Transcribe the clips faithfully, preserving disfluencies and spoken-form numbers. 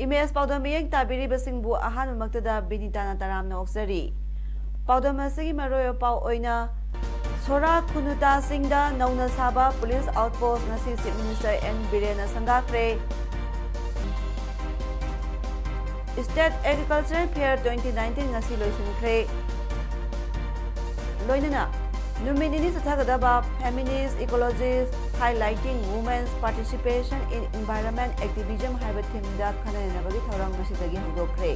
Image ꯄꯥꯎꯗꯝ ꯃꯤꯠꯌꯦꯡ ꯇꯥꯕꯤꯔꯤꯕꯁꯤꯡꯕꯨ ꯑꯍꯥꯟꯕꯃꯛꯇꯗ ꯕꯤꯅꯤꯇꯥꯅ ꯇꯔꯥꯝꯅ ꯑꯣꯛꯆꯔꯤ꯫ ꯄꯥꯎꯗꯝ ꯑꯁꯤꯒꯤ ꯃꯔꯨꯑꯣꯏꯕ ꯄꯥꯎ ꯑꯣꯏꯅ, ꯁꯣꯔꯥ ꯈꯨꯅꯨꯇꯥꯁꯤꯡꯗ ꯅꯧꯅ ꯁꯥꯕ ꯄꯨꯂꯤꯁ ꯑꯥꯎꯠꯄꯣꯁ ꯉꯁꯤ ꯆꯤꯐ ꯃꯤꯅꯤꯁꯇꯔ ꯑꯦꯟ ꯕꯤꯔꯦꯟꯅ ꯁꯪꯒꯥꯈ꯭ꯔꯦ꯫ State agricultural fair twenty nineteen ꯉꯁꯤ ꯂꯣꯏꯁꯤꯟꯈ꯭ꯔꯦ꯫ ꯂꯣꯏꯅꯅ ꯅꯨꯃꯤꯠ ꯅꯤꯅꯤ ꯆꯠꯊꯒꯗꯕ Feminist Ecologist Highlighting Women's Participation in Environment Activism ꯍꯥꯏꯕ ꯊꯤꯝꯗ ꯈꯟꯅ ꯅꯩꯅꯕꯒꯤ ꯊꯧꯔꯝ ꯉꯁꯤꯗꯒꯤ ꯍꯧꯗꯣꯛꯈ꯭ꯔꯦ꯫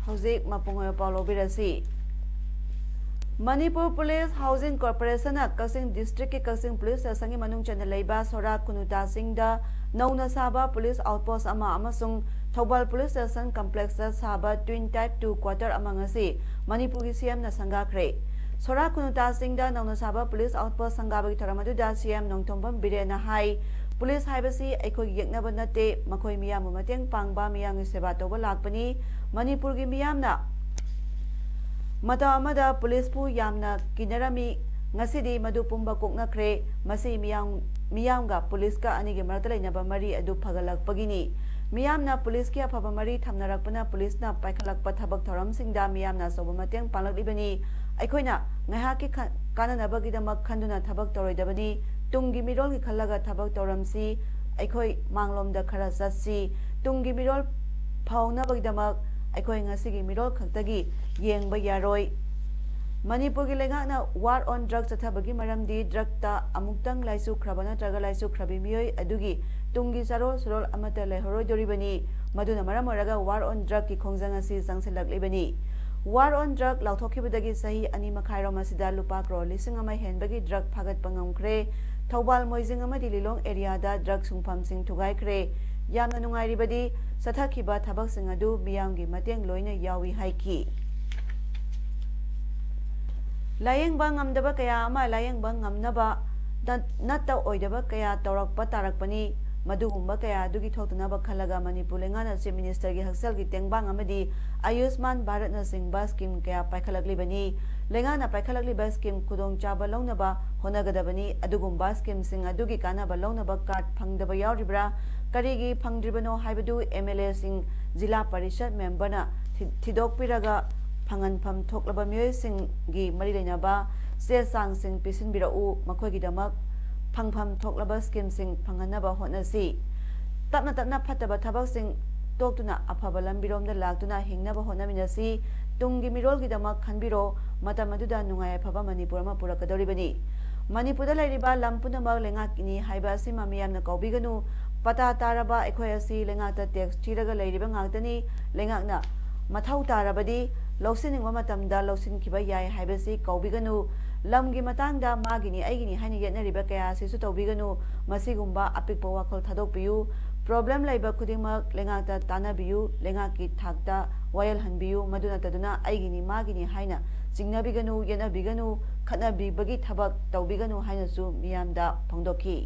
ꯍꯧꯖꯤꯛ ꯃꯄꯨꯡ ꯑꯣꯏꯕ ꯄꯥꯎ ꯂꯧꯕꯤꯔꯁꯤ꯫ ꯃꯅꯤꯄꯨꯔ ꯄꯨꯂꯤꯁ ꯍꯥꯎꯁꯤꯡ ꯀꯣꯔꯄꯣꯔꯦꯁꯟꯅ ꯀꯛꯆꯤꯡ ꯗꯤꯁꯇ꯭ꯔꯤꯛꯀꯤ ꯀꯛꯆꯤꯡ ꯄꯨꯂꯤꯁ ꯁ꯭ꯇꯦꯁꯟꯒꯤ ꯃꯅꯨꯡ ꯆꯟꯅ ꯂꯩꯕ ꯁꯣꯔꯥ ꯈꯨꯅꯨꯇꯥꯁꯤꯡꯗ ꯅꯧꯅ ꯁꯥꯕ ꯄꯨꯂꯤꯁ ꯑꯥꯎꯠꯄꯣꯁ ꯑꯃ ꯑꯃꯁꯨꯡ ꯊꯧꯕꯥꯜ ꯄꯨꯂꯤꯁ ꯁ꯭ꯇꯦꯁꯟ ꯀꯝꯄ꯭ꯂꯦꯛꯁꯇ ꯁꯥꯕ ꯇ꯭ꯋꯤꯟ ꯇꯥꯏꯞ ꯇꯨ ꯀ꯭ꯋꯥꯇꯔ ꯑꯃ ꯉꯁꯤ ꯃꯅꯤꯄꯨꯔꯒꯤ ꯁꯤꯑꯦꯝꯅ ꯁꯪꯒꯥꯈ꯭ꯔꯦ꯫ ꯁꯣꯔꯥ ꯈꯨꯅꯨꯇꯥꯁꯤꯡꯗ ꯅꯧꯅ ꯁꯥꯕ ꯄꯨꯂꯤꯁ ꯑꯥꯎꯠꯄꯣꯁ ꯁꯪꯒꯥꯕꯒꯤ ꯊꯧꯔꯝ ꯑꯗꯨꯗ ꯁꯤꯑꯦꯝ ꯅꯣꯡꯊꯣꯝꯕꯝ ꯕꯤꯔꯦꯟꯅ ꯍꯥꯏ, ꯄꯨꯂꯤꯁ ꯍꯥꯏꯕꯁꯤ ꯑꯩꯈꯣꯏꯒꯤ ꯌꯦꯛꯅꯕ ꯅꯠꯇꯦ, ꯃꯈꯣꯏ ꯃꯤꯌꯥꯝꯕꯨ ꯃꯇꯦꯡ ꯄꯥꯡꯕ, ꯃꯤꯌꯥꯝꯒꯤ ꯁꯦꯕꯥ ꯇꯧꯕ ꯂꯥꯛꯄꯅꯤ꯫ ꯃꯅꯤꯄꯨꯔꯒꯤ ꯃꯤꯌꯥꯝꯅ ꯃꯇꯝ ꯑꯃꯗ ꯄꯨꯂꯤꯁꯄꯨ ꯌꯥꯝꯅ ꯀꯤꯅꯔꯝꯃꯤ, ꯉꯁꯤꯗꯤ ꯃꯗꯨ ꯄꯨꯝꯕ ꯀꯣꯛꯅꯈ꯭ꯔꯦ꯫ ꯃꯁꯤ ꯃꯤꯌꯥꯝ, ꯃꯤꯌꯥꯝꯒ ꯄꯨꯂꯤꯁꯀ ꯑꯅꯤꯒꯤ ꯃꯔꯛꯇ ꯂꯩꯅꯕ ꯃꯔꯤ ꯑꯗꯨ ꯐꯒꯠꯂꯛꯄꯒꯤꯅꯤ꯫ ꯃꯤꯌꯥꯝꯅ ꯄꯨꯂꯤꯁꯀꯤ ꯑꯐꯕ ꯃꯔꯤ ꯊꯝꯅꯔꯛꯄꯅ ꯄꯨꯂꯤꯁꯅ ꯄꯥꯏꯈꯠꯂꯛꯄ ꯊꯕꯛ ꯊꯧꯔꯝꯁꯤꯡꯗ ꯃꯤꯌꯥꯝꯅ ꯑꯆꯧꯕ ꯃꯇꯦꯡ ꯄꯥꯡꯂꯛꯂꯤꯕꯅꯤ꯫ ꯑꯩꯈꯣꯏꯅ ꯉꯥꯏꯍꯥꯛꯀꯤ ꯈ-, ꯀꯥꯟꯅꯅꯕꯒꯤꯗꯃꯛ ꯈꯟꯗꯨꯅ ꯊꯕꯛ ꯇꯧꯔꯣꯏꯗꯕꯅꯤ꯫ ꯇꯨꯡꯒꯤ ꯃꯤꯔꯣꯜꯒꯤ ꯈꯜꯂꯒ ꯊꯕꯛ ꯇꯧꯔꯝꯁꯤ꯫ ꯑꯩꯈꯣꯏ ꯃꯥꯡꯂꯣꯝꯗ ꯈꯔ ꯆꯠꯁꯤ꯫ ꯇꯨꯡꯒꯤ ꯃꯤꯔꯣꯜ ꯐꯥꯎꯅꯕꯒꯤꯗꯃꯛ ꯑꯩꯈꯣꯏ ꯉꯁꯤꯒꯤ ꯃꯤꯔꯣꯜ ꯈꯛꯇꯒꯤ ꯌꯦꯡꯕ ꯌꯥꯔꯣꯏ꯫ ꯃꯅꯤꯄꯨꯔꯒꯤ ꯂꯩꯉꯥꯛꯅ War on Drug ꯆꯠꯊꯕꯒꯤ ꯃꯔꯝꯗꯤ ꯗ꯭ꯔꯒꯇ ꯑꯃꯨꯛꯇꯪ ꯂꯥꯏꯆꯨꯈ꯭ꯔꯕ ꯅꯠꯇ꯭ꯔꯒ ꯂꯥꯏꯆꯨꯈ꯭ꯔꯕꯤ ꯃꯤꯑꯣꯏ ꯑꯗꯨꯒꯤ ꯇꯨꯡꯒꯤ ꯆꯥꯔꯣꯜ ꯁꯨꯔꯣꯜ ꯑꯃꯠꯇ ꯂꯩꯍꯧꯔꯣꯏꯗꯣꯔꯤꯕꯅꯤ꯫ ꯃꯗꯨꯅ ꯃꯔꯝ ꯑꯣꯏꯔꯒ War on Drugꯀꯤ ꯈꯣꯡꯖꯪ ꯑꯁꯤ ꯆꯪꯁꯤꯜꯂꯛꯂꯤꯕꯅꯤ꯫ War on Drug ꯂꯥꯎꯊꯣꯛꯈꯤꯕꯗꯒꯤ ꯆꯍꯤ ꯑꯅꯤ ꯃꯈꯥꯏꯔꯣꯝ ꯑꯁꯤꯗ ꯂꯨꯄꯥ ꯀ꯭ꯔꯣꯔ ꯂꯤꯁꯤꯡ ꯑꯃ ꯍꯦꯟꯕꯒꯤ ꯗ꯭ꯔꯒ ꯐꯥꯒꯠꯄ ꯉꯝꯈ꯭ꯔꯦ꯫ ꯊꯧꯕꯥꯜ, ꯃꯣꯏꯖꯤꯡ ꯑꯃꯗꯤ ꯂꯤꯂꯣꯡ ꯑꯦꯔꯤꯌꯥꯗ ꯗ꯭ꯔꯒ ꯁꯨꯡꯐꯝꯁꯤꯡ ꯊꯨꯒꯥꯏꯈ꯭ꯔꯦ꯫ ꯌꯥꯝꯅ ꯅꯨꯡꯉꯥꯏꯔꯤꯕꯗꯤ ꯆꯠꯊꯈꯤꯕ ꯊꯕꯛꯁꯤꯡ ꯑꯗꯨ ꯃꯤꯌꯥꯝꯒꯤ ꯃꯇꯦꯡ ꯂꯣꯏꯅ ꯌꯥꯎꯏ ꯍꯥꯏꯈꯤ꯫ ꯂꯥꯌꯦꯡꯕ ꯉꯝꯗꯕ ꯀꯌꯥ ꯑꯃ ꯂꯥꯌꯦꯡꯕ ꯉꯝꯅꯕ ꯅꯠ-, ꯅꯠꯇ ꯑꯣꯏꯗꯕ ꯀꯌꯥ ꯇꯧꯔꯛꯄ ꯇꯥꯔꯛꯄꯅꯤ꯫ ꯃꯗꯨꯒꯨꯝꯕ ꯀꯌꯥ ꯑꯗꯨꯒꯤ ꯊꯣꯛꯇꯅꯕ ꯈꯜꯂꯒ ꯃꯅꯤꯄꯨꯔ ꯂꯩꯉꯥꯛꯅ ꯆꯤꯐ ꯃꯤꯅꯤꯁꯇꯔꯒꯤ ꯍꯛꯁꯦꯜꯒꯤ ꯇꯦꯡꯕꯥꯡ ꯑꯃꯗꯤ ꯑꯌꯨꯁꯃꯥꯟ ꯚꯥꯔꯠꯅꯆꯤꯡꯕ ꯁ꯭ꯀꯤꯝ ꯀꯌꯥ ꯄꯥꯏꯈꯠꯂꯛꯂꯤꯕꯅꯤ꯫ ꯂꯩꯉꯥꯛꯅ ꯄꯥꯏꯈꯠꯂꯛꯂꯤꯕ ꯁ꯭ꯀꯤꯝ ꯈꯨꯗꯣꯡꯆꯥꯕ ꯂꯧꯅꯕ ꯍꯣꯠꯅꯒꯗꯕꯅꯤ꯫ ꯑꯗꯨꯒꯨꯝꯕ ꯁ꯭ꯀꯤꯝꯁꯤꯡ ꯑꯗꯨꯒꯤ ꯀꯥꯟꯅꯕ ꯂꯧꯅꯕ ꯀꯥꯔꯗ ꯐꯪꯗꯕ ꯌꯥꯎꯔꯤꯕ꯭ꯔꯥ? ꯀꯔꯤꯒꯤ ꯐꯪꯗ꯭ꯔꯤꯕꯅꯣ ꯍꯥꯏꯕꯗꯨ ꯑꯦꯝ ꯑꯦꯜ ꯑꯦꯁꯤꯡ, ꯖꯤꯂꯥ ꯄꯔꯤꯁꯠ ꯃꯦꯝꯕꯔꯅ ꯊꯤ-, ꯊꯤꯗꯣꯛꯄꯤꯔꯒ ꯐꯪꯍꯟꯐꯝ ꯊꯣꯛꯂꯕ ꯃꯤꯑꯣꯏꯁꯤꯡꯒꯤ ꯃꯔꯤ ꯂꯩꯅꯕ ꯆꯦ ꯆꯥꯡꯁꯤꯡ ꯄꯤꯁꯤꯟꯕꯤꯔꯛꯎ꯫ ꯃꯈꯣꯏꯒꯤꯗꯃꯛ ꯐꯪꯐꯝ ꯊꯣꯛꯂꯕ ꯁ꯭ꯀꯤꯝꯁꯤꯡ ꯐꯪꯍꯟꯅꯕ ꯍꯣꯠꯅꯁꯤ꯫ ꯇꯞꯅ ꯇꯞꯅ ꯐꯠꯇꯕ ꯊꯕꯛꯁꯤꯡ ꯇꯣꯛꯇꯨꯅ ꯑꯐꯕ ꯂꯝꯕꯤꯔꯣꯝꯗ ꯂꯥꯛꯇꯨꯅ ꯍꯤꯡꯅꯕ ꯍꯣꯠꯅꯃꯤꯟꯅꯁꯤ꯫ ꯇꯨꯡꯒꯤ ꯃꯤꯔꯣꯜꯒꯤꯗꯃꯛ ꯈꯟꯕꯤꯔꯣ꯫ ꯃꯇꯝ ꯑꯗꯨꯗ ꯅꯨꯡꯉꯥꯏ ꯌꯥꯏꯐꯕ ꯃꯅꯤꯄꯨꯔ ꯑꯃ ꯄꯨꯔꯛꯀꯗꯧꯔꯤꯕꯅꯤ꯫ ꯃꯅꯤꯄꯨꯔꯗ ꯂꯩꯔꯤꯕ ꯂꯝ ꯄꯨꯝꯅꯃꯛ ꯂꯩꯉꯥꯛꯀꯤꯅꯤ ꯍꯥꯏꯕ ꯑꯁꯤꯃ ꯃꯤꯌꯥꯝꯅ ꯀꯥꯎꯕꯤꯒꯅꯨ꯫ ꯄꯇꯥ ꯇꯥꯔꯕ ꯑꯩꯈꯣꯏ ꯑꯁꯤ ꯂꯩꯉꯥꯛꯇ ꯇꯦꯛꯁ ꯊꯤꯔꯒ ꯂꯩꯔꯤꯕ ꯉꯥꯛꯇꯅꯤ꯫ ꯂꯩꯉꯥꯛꯅ ꯃꯊꯧ ꯇꯥꯔꯕꯗꯤ ꯂꯧꯁꯤꯟꯅꯤꯡꯕ ꯃꯇꯝꯗ ꯂꯧꯁꯤꯟꯈꯤꯕ ꯌꯥꯏ ꯍꯥꯏꯕꯁꯤ ꯀꯥꯎꯕꯤꯒꯅꯨ꯫ ꯂꯝꯒꯤ ꯃꯇꯥꯡꯗ ꯃꯥꯒꯤꯅꯤ ꯑꯩꯒꯤꯅꯤ ꯍꯥꯏꯅ ꯌꯦꯠꯅꯔꯤꯕ ꯀꯌꯥ ꯑꯁꯤꯁꯨ ꯇꯧꯕꯤꯒꯅꯨ꯫ ꯃꯁꯤꯒꯨꯝꯕ ꯑꯄꯤꯛꯄ ꯋꯥꯈꯜ ꯊꯥꯗꯣꯛꯄꯤꯌꯨ꯫ ꯄ꯭ꯔꯣꯕ꯭ꯂꯦꯝ ꯂꯩꯕ ꯈꯨꯗꯤꯡꯃꯛ ꯂꯩꯉꯥꯛꯇ ꯇꯥꯟꯅꯕꯤꯌꯨ, ꯂꯩꯉꯥꯛꯀꯤ ꯊꯥꯛꯇ ꯋꯥꯌꯦꯜꯍꯟꯕꯤꯌꯨ꯫ ꯃꯗꯨ ꯅꯠꯇꯗꯨꯅ ꯑꯩꯒꯤꯅꯤ ꯃꯥꯒꯤꯅꯤ ꯍꯥꯏꯅ ꯆꯤꯡꯅꯕꯤꯒꯅꯨ, ꯌꯦꯠꯅꯕꯤꯒꯅꯨ, ꯈꯠꯅꯕꯤꯕꯒꯤ ꯊꯕꯛ ꯇꯧꯕꯤꯒꯅꯨ ꯍꯥꯏꯅꯁꯨ ꯃꯤꯌꯥꯝꯗ ꯐꯣꯡꯗꯣꯛꯈꯤ꯫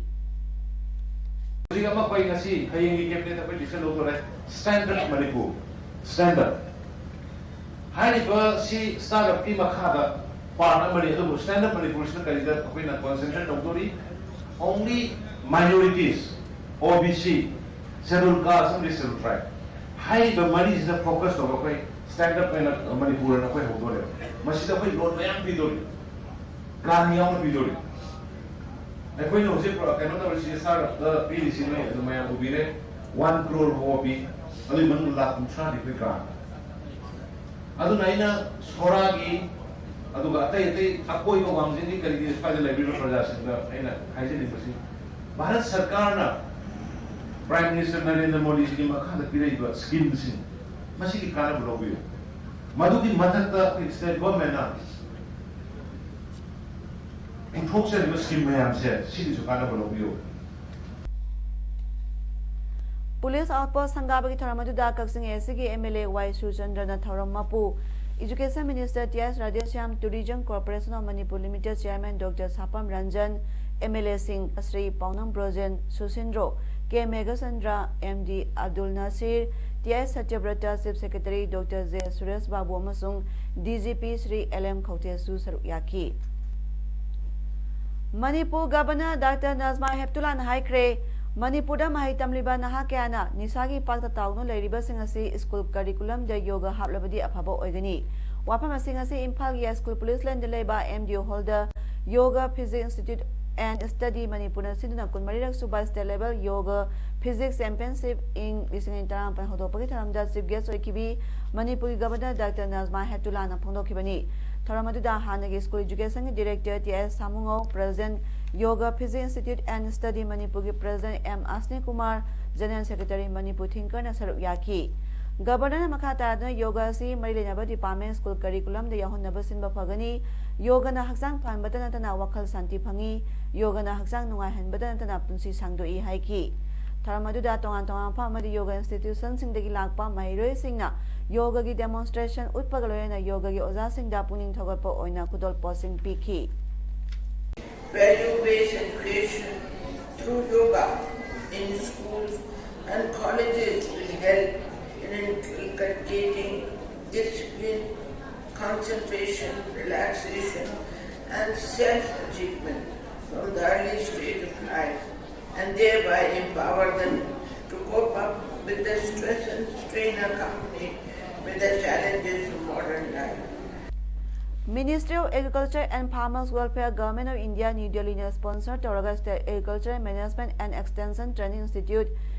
ꯍꯧꯖꯤꯛ ꯑꯃ ꯑꯩꯈꯣꯏ ꯉꯁꯤ ꯍꯌꯦꯡꯒꯤ ꯀꯦꯕꯤꯅꯦꯠ ꯑꯩꯈꯣꯏ ꯗꯤꯁꯤꯖꯟ ꯂꯧꯗꯣꯔꯦ꯫ Standard Manipur, standard. ꯍꯥꯏꯔꯤꯕ ꯁꯤ ꯁ꯭ꯇꯥꯔꯠ ꯑꯞꯀꯤ ꯃꯈꯥꯗ ꯄꯥꯔꯠ ꯑꯃꯅꯤ, ꯑꯗꯨꯕꯨ ꯁ꯭ꯇꯦꯟꯗꯔꯗ ꯃꯅꯤꯄꯨꯔꯁꯤꯅ ꯀꯔꯤꯗ ꯑꯩꯈꯣꯏꯅ ꯀꯣꯟꯁꯦꯟꯇ꯭ꯔꯦꯠ ꯇꯧꯗꯣꯔꯤ? Only minorities, ꯑꯣ ꯕꯤ ꯁꯤ, ꯁꯦꯗꯨꯜ ꯀꯥꯁ ꯑꯃꯗꯤ ꯁꯦꯗꯨꯜ ꯇ꯭ꯔꯥꯏꯕ꯫ ꯍꯥꯏꯔꯤꯕ ꯃꯔꯤꯁꯤꯗ ꯐꯣꯀꯁ ꯇꯧꯔꯒ ꯑꯩꯈꯣꯏ ꯁ꯭ꯇꯦꯟꯗꯔꯗ ꯑꯣꯏꯅ ꯃꯅꯤꯄꯨꯔ ꯑꯣꯏꯅ ꯑꯩꯈꯣꯏ ꯍꯧꯗꯣꯔꯦꯕ꯫ ꯃꯁꯤꯗ ꯑꯩꯈꯣꯏ ꯂꯣꯟ ꯃꯌꯥꯝ ꯄꯤꯗꯣꯔꯤ, ꯒ꯭ꯔꯥꯟ ꯌꯥꯎꯅ ꯄꯤꯗꯣꯔꯤ꯫ ꯑꯩꯈꯣꯏꯅ ꯍꯧꯖꯤꯛ ꯀꯩꯅꯣ ꯇꯧꯔꯤꯁꯤ, ꯁ꯭ꯇꯥꯔꯠ ꯑꯞꯇ ꯄꯤꯔꯤꯁꯤ ꯅꯣꯏ ꯑꯗꯨ ꯃꯌꯥꯝ ꯎꯕꯤꯔꯦ, ꯋꯥꯟ ꯀ꯭ꯔꯣꯔ ꯍꯧꯕ ꯄꯤ, ꯑꯗꯨꯒꯤ ꯃꯅꯨꯡꯗ ꯂꯥꯈ ꯀꯨꯟꯊ꯭ꯔꯥꯗꯤ ꯑꯩꯈꯣꯏ ꯒ꯭ꯔꯥꯟ꯫ ꯑꯗꯨꯅ ꯑꯩꯅ ꯁꯣꯔꯥꯒꯤ, ꯑꯗꯨꯒ ꯑꯇꯩ ꯑꯇꯩ ꯑꯀꯣꯏꯕ ꯋꯥꯡꯖꯤꯡꯒꯤ ꯀꯔꯤꯒꯤ ꯁ꯭ꯋꯥꯏꯗ ꯂꯩꯕꯤꯔꯤꯕ ꯄ꯭ꯔꯖꯥꯁꯤꯡꯗ ꯑꯩꯅ ꯍꯥꯏꯖꯅꯤꯡꯕꯁꯤ, ꯚꯥꯔꯠ ꯁꯔꯀꯥꯔꯅ ꯄ꯭ꯔꯥꯏꯝ ꯃꯤꯅꯤꯁꯇꯔ ꯅꯔꯦꯟꯗ꯭ꯔ ꯃꯣꯗꯤꯖꯤꯒꯤ ꯃꯈꯥꯗ ꯄꯤꯔꯛꯏꯕ ꯁ꯭ꯀꯤꯝꯁꯤꯡ, ꯃꯁꯤꯒꯤ ꯀꯥꯟꯅꯕ ꯂꯧꯕꯤꯌꯨ꯫ ꯃꯗꯨꯒꯤ ꯃꯊꯛꯇ ꯑꯩꯈꯣꯏ ꯁ꯭ꯇꯦꯠ ꯒꯣꯔꯃꯦꯟꯅ ꯊꯣꯛꯆꯔꯤꯕ ꯁ꯭ꯀꯤꯝ ꯃꯌꯥꯝꯁꯦ ꯁꯤꯒꯤꯁꯨ ꯀꯥꯟꯅꯕ ꯂꯧꯕꯤꯌꯨ꯫ ꯄꯨꯂꯤꯁ ꯑꯥꯎꯠꯄꯣꯁ ꯁꯪꯒꯥꯕꯒꯤ ꯊꯧꯔꯝ ꯑꯗꯨꯗ ꯀꯛꯆꯤꯡ ꯑꯦ ꯁꯤꯒꯤ ꯑꯦꯝ ꯑꯦꯜ ꯑꯦ ꯋꯥꯏ ꯁꯨꯔꯆꯟꯗ꯭ꯔꯅ ꯊꯧꯔꯝ ꯃꯄꯨ, education minister T S Radheshyam, tourism corporation of Manipur limited chairman doctor Sapam Ranjan, M L ꯑꯦꯁꯤꯡ Shri Paonam Brojen, Susindro, K Meghachandra, M D Abdul Nasir, T I Satyabrata, chief secretary doctor J Suresh Babu ꯑꯃꯁꯨꯡ D G P Shri L M ꯈꯧꯇꯦꯁꯨ ꯁꯔꯨꯛ ꯌꯥꯈꯤ꯫ ꯃꯅꯤꯄꯨꯔ ꯒꯕꯔꯅꯔ ꯗꯥꯛꯇꯔ ꯅꯖꯃꯥ ꯍꯦꯞꯇꯨꯂꯥꯅ ꯍꯥꯏꯈ꯭ꯔꯦ, ꯃꯅꯤꯄꯨꯔꯗ ꯃꯍꯩ ꯇꯝꯂꯤꯕ ꯅꯍꯥ ꯀꯌꯥꯅ ꯅꯤꯁꯥꯒꯤ ꯄꯥꯛꯇ ꯇꯥꯎꯗꯨꯅ ꯂꯩꯔꯤꯕꯁꯤꯡ ꯑꯁꯤ ꯁ꯭ꯀꯨꯜ ꯀꯔꯤꯀꯨꯂꯝꯗ ꯌꯣꯒ ꯍꯥꯞꯂꯕꯗꯤ ꯑꯐꯕ ꯑꯣꯏꯒꯅꯤ꯫ ꯋꯥꯐꯝ ꯑꯁꯤꯡ ꯑꯁꯤ ꯏꯝꯐꯥꯜꯒꯤ ꯁ꯭ꯀꯨꯜ ꯄꯨꯂꯤꯁ ꯂꯦꯟꯗ ꯂꯩꯕ ꯑꯦꯝ ꯗꯤ ꯑꯣ ꯍꯣꯜꯗ ꯌꯣꯒ ꯐꯤꯖꯤꯛ ꯏꯟꯁꯇꯤꯇ꯭ꯌꯨꯠ ꯑꯦꯟ ꯁ꯭ꯇꯗꯤ ꯃꯅꯤꯄꯨꯔꯅ ꯁꯤꯟꯗꯨꯅ ꯀꯨꯟꯃꯔꯤꯔꯛ ꯁꯨꯕ ꯁ꯭ꯇꯦꯠ ꯂꯦꯚꯦꯜ ꯌꯣꯒ ꯐꯤꯖꯤꯛꯁ ꯆꯦꯝꯄꯤꯌꯟꯁꯤꯞ ꯏꯪ ꯂꯤꯁꯤꯡ ꯑꯅꯤ ꯇꯔꯥꯃꯥꯄꯟ ꯍꯧꯗꯣꯛꯄꯒꯤ ꯊꯧꯔꯝꯗ ꯆꯤꯐ ꯒꯦꯁ ꯑꯣꯏꯈꯤꯕꯤ ꯃꯅꯤꯄꯨꯔꯒꯤ ꯒꯕꯔꯅꯔ ꯗꯥꯛꯇꯔ ꯅꯖꯃꯥ ꯍꯦꯞꯇꯨꯂꯥꯅ ꯐꯣꯡꯗꯣꯛꯈꯤꯕꯅꯤ꯫ ꯊꯧꯔꯝ ꯑꯗꯨꯗ ꯍꯥꯟꯅꯒꯤ ꯁ꯭ꯀꯨꯜ ꯏꯖꯨꯀꯦꯁꯟꯒꯤ director T S Samungou, president yoga physique institute and study ꯃꯅꯤꯄꯨꯔꯒꯤ president M Ashni Kumar, general secretary Manipur ꯊꯤꯡꯀꯔꯅ ꯁꯔꯨꯛ ꯌꯥꯈꯤ꯫ ꯒꯕꯔꯅꯔꯅ ꯃꯈꯥ ꯇꯥꯗꯨꯅ ꯌꯣꯒ ꯑꯁꯤ ꯃꯔꯤ ꯂꯩꯅꯕ ꯗꯤꯄꯥꯔꯠꯃꯦꯟꯠ ꯁ꯭ꯀꯨꯜ ꯀꯔꯤꯀꯨꯂꯝꯗ ꯌꯥꯎꯍꯟꯅꯕ ꯁꯤꯟꯕ ꯐꯒꯅꯤ꯫ ꯌꯣꯒꯅ ꯍꯛꯆꯥꯡ ꯐꯍꯟꯕꯇ ꯅꯠꯇꯅ ꯋꯥꯈꯜ ꯁꯥꯟꯇꯤ ꯐꯪꯏ꯫ ꯌꯣꯒꯅ ꯍꯛꯆꯥꯡ ꯅꯨꯡꯉꯥꯏꯍꯟꯕꯇ ꯅꯠꯇꯅ ꯄꯨꯟꯁꯤ ꯁꯥꯡꯗꯣꯛꯏ ꯍꯥꯏꯈꯤ꯫ ꯊꯧꯔꯝ ꯑꯗꯨꯗ ꯇꯣꯉꯥꯟ ꯇꯣꯉꯥꯟꯕ ꯃꯐꯝ ꯑꯃꯗꯤ ꯌꯣꯒ ꯏꯟꯁꯇꯤꯇ꯭ꯌꯨꯁꯟꯁꯤꯡꯗꯒꯤ ꯂꯥꯛꯄ ꯃꯍꯩꯔꯣꯏꯁꯤꯡꯅ ꯌꯣꯒꯒꯤ ꯗꯦꯃꯣꯟꯁꯇ꯭ꯔꯦꯁꯟ ꯎꯠꯄꯒ ꯂꯣꯏꯅꯅ ꯌꯣꯒꯒꯤ ꯑꯣꯖꯥꯁꯤꯡꯗ ꯄꯨꯛꯅꯤꯡ ꯊꯧꯒꯠꯄ ꯑꯣꯏꯅ ꯈꯨꯗꯣꯜꯄꯣꯠꯁꯤꯡ ꯄꯤꯈꯤ꯫ Value-based education through yoga in schools and colleges will help in inculcating discipline, concentration, relaxation, and self-achievement from the early stage of life, and thereby empower them to cope up with the stress and strain accompanied with the challenges of modern life. Ministry of Agriculture and Farmers Welfare, Government of India, New Delhi ꯅ sponsor ꯇꯧꯔꯒ State Agriculture Management and Extension Training Institute,